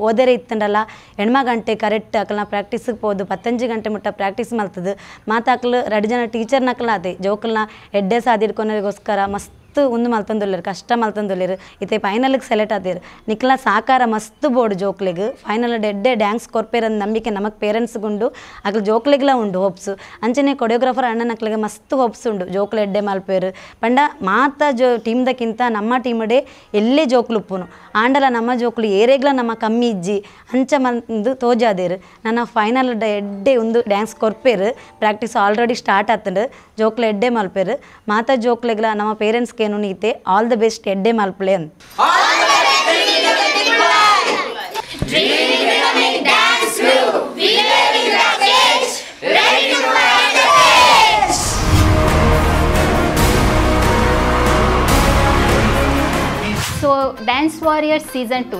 ಓದರೆ ಇತ್ತಂಡಲ್ಲ 8 ಗಂಟೆ ಕರೆಕ್ಟ್ ಅಕ್ಕಲ್ನ ಪ್ರಾಕ್ಟೀಸಿಗೆ ಪೋದು 15 ಗಂಟೆ ಮುಟ್ಟ ಪ್ರಾಕ್ಟೀಸ್ ಮಾಡ್ತದೆ. ಮಾತಾಕ್ಲು 2 ಜನ ಟೀಚರ್ ನಕ್ಲ ಅದೇ ಜೋಕಲ್ನ ಎಡ್ಡೆ ಸಾದಿಡ್ಕೊನೋರಿಗೋಸ್ಕರ ಮಸ್ತ್ ಒಂದು ಮಲ್ತಂದುಲ್ಲೇರು, ಕಷ್ಟ ಮಲ್ತಂದುಲ್ಲೇರು. ಇತ್ತೆ ಫೈನಲ್ಗೆ ಸೆಲೆಕ್ಟ್ ಆದೇರು. ನಿಕ್ಲ ಸಾಕಾರ ಮಸ್ತ್ ಬೋರ್ಡ್ ಜೋಕ್ಲೆಗ್ ಫೈನಲ್ ಎಡ್ಡೆ ಡ್ಯಾನ್ಸ್ ಕೊರ್ಪೇರಂದು ನಂಬಿಕೆ ನಮಗೆ ಪೇರೆಂಟ್ಸ್ಗುಂಡು, ಅಕ್ಲು ಜೋಕ್ಲೆಗ್ಲ ಉಂಡು ಹೋಪ್ಸು. ಅಂಚನೆ ಕೊರಿಯೋಗ್ರಾಫರ್ ಅಣ್ಣನ ಅಕ್ಲಿಗೆ ಮಸ್ತ್ ಹೋಪ್ಸ್ ಉಂಡು ಜೋಕ್ಲು ಎಡ್ಡೆ ಮಲ್ಪೇರು. ಪಂಡ ಮಾತ ಜೋ ಟೀಮ್ದಕ್ಕಿಂತ ನಮ್ಮ ಟೀಮಡೆ ಎಲ್ಲೇ ಜೋಕ್ಲು ಉಪ್ಪುನು ಆಂಡಲ ನಮ್ಮ ಜೋಕ್ಲು ಏರೇಗ್ಲ ನಮ್ಮ ಕಮ್ಮಿ ಇಜ್ಜಿ ಅಂಚ ಮಂದು ತೋಜಾದೇರು. ನನ್ನ ಫೈನಲ್ ಎಡ್ಡೆ ಒಂದು ಡ್ಯಾನ್ಸ್ ಕೊರ್ಪೇರು. Practice already start ಆತಂಡು. ಜೋಕ್ಲು ಎಡ್ಡೆ ಮಲ್ಪೇರು. ಮಾತ ಜೋಕ್ಲೆಗ್ಲ ನಮ್ಮ ಪೇರೆಂಟ್ಸ್ಗೆ ನೀತೆ all the best ಎಡ್ಡೆ ಮಲ್ಪಲೆ ಅಂತ. So dance warriors season 2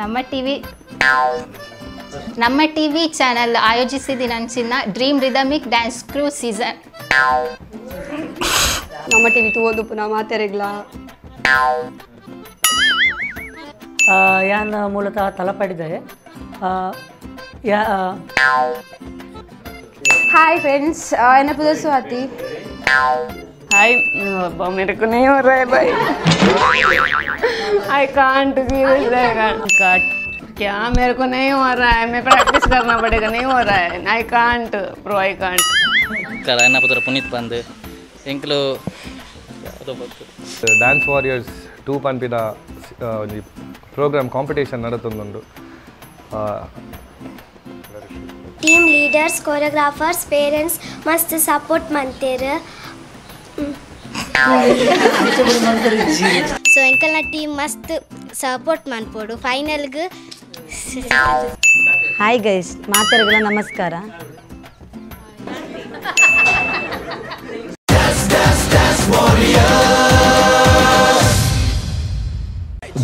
ನಮ್ಮ ಟಿವಿ ಚಾನಲ್ ಆಯೋಜಿಸಿದ dream rhythmic dance crew season. ನಮ್ಮ ಟಿವಿ ತೂವೊಂದು ಪುನಃ ಮಾತೆರೆಗ್ಲ. ಯಾನ್ ಮೂಲತಃ ತಲಪಾಡಿದೆ. ಹಾಯ್ ಫ್ರೆಂಡ್ಸ್, ಎನ್ನ ಪುದರ್ ಸ್ವಾತಿ. हाय, मेरे को नहीं हो रहा है भाई, I can't cut क्या मेरे को नहीं हो रहा है, मैं प्रैक्टिस करना पड़ेगा, नहीं हो रहा है, I can't bro, I can't. ಎನ್ನ ಪುದರ್ ಪುನೀತ್ ಬಂದು ಎಂಕ್ಲು ಡ್ಯಾನ್ಸ್ ವಾರಿಯರ್ಸ್ 2 ಪನ್ಪಿನ ಒಂಜಿ ಪ್ರೋಗ್ರಾಮ್ ಕಾಂಪಿಟೇಷನ್ ನಡತೊಂದುಂಡು. Team leaders, choreographers, parents ಮಸ್ತ್ ಸಪೋರ್ಟ್ ಮಂತೇರು. ಸೊ ಎಂಕಲ್ನ ಟೀಮ್ ಮಸ್ತ್ ಸಪೋರ್ಟ್ ಮನ್ಪೋಡು ಫೈನಲ್ಗೆ. ಹಾಯ್ ಗೈಸ್, ಮಾತೆರಗಳ ನಮಸ್ಕಾರ.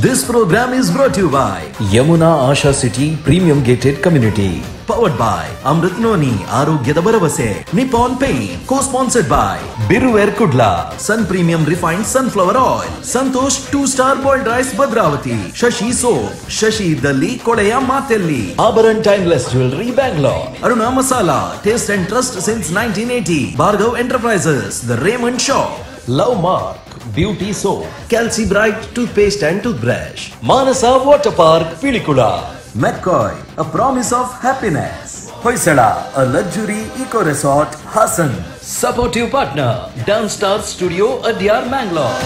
This program is brought to you by Yamuna Asha City Premium Gated Community. Powered by Amrit Noni, Arogyada Bharavase, Nippon Paint. Co-sponsored by Biruver Kudla, Sun Premium Refined Sunflower Oil, Santosh 2-Star Boiled Rice Bhadravati, Shashi Soap, Shashi Dalli Kodeya Matelli, Abaran Timeless Jewelry Bangalore, Aruna Masala, Taste and Trust since 1980, Bhargav Enterprises, The Raymond Shop, Love Mark, Beauty Soap, Calci Bright Toothpaste and Toothbrush, Manasa Water Park, Pilikula, McCoy, a promise of happiness, Hoysala, a luxury eco resort, Hassan. Supportive partner, Downstar Studio, Adyar, Mangalore.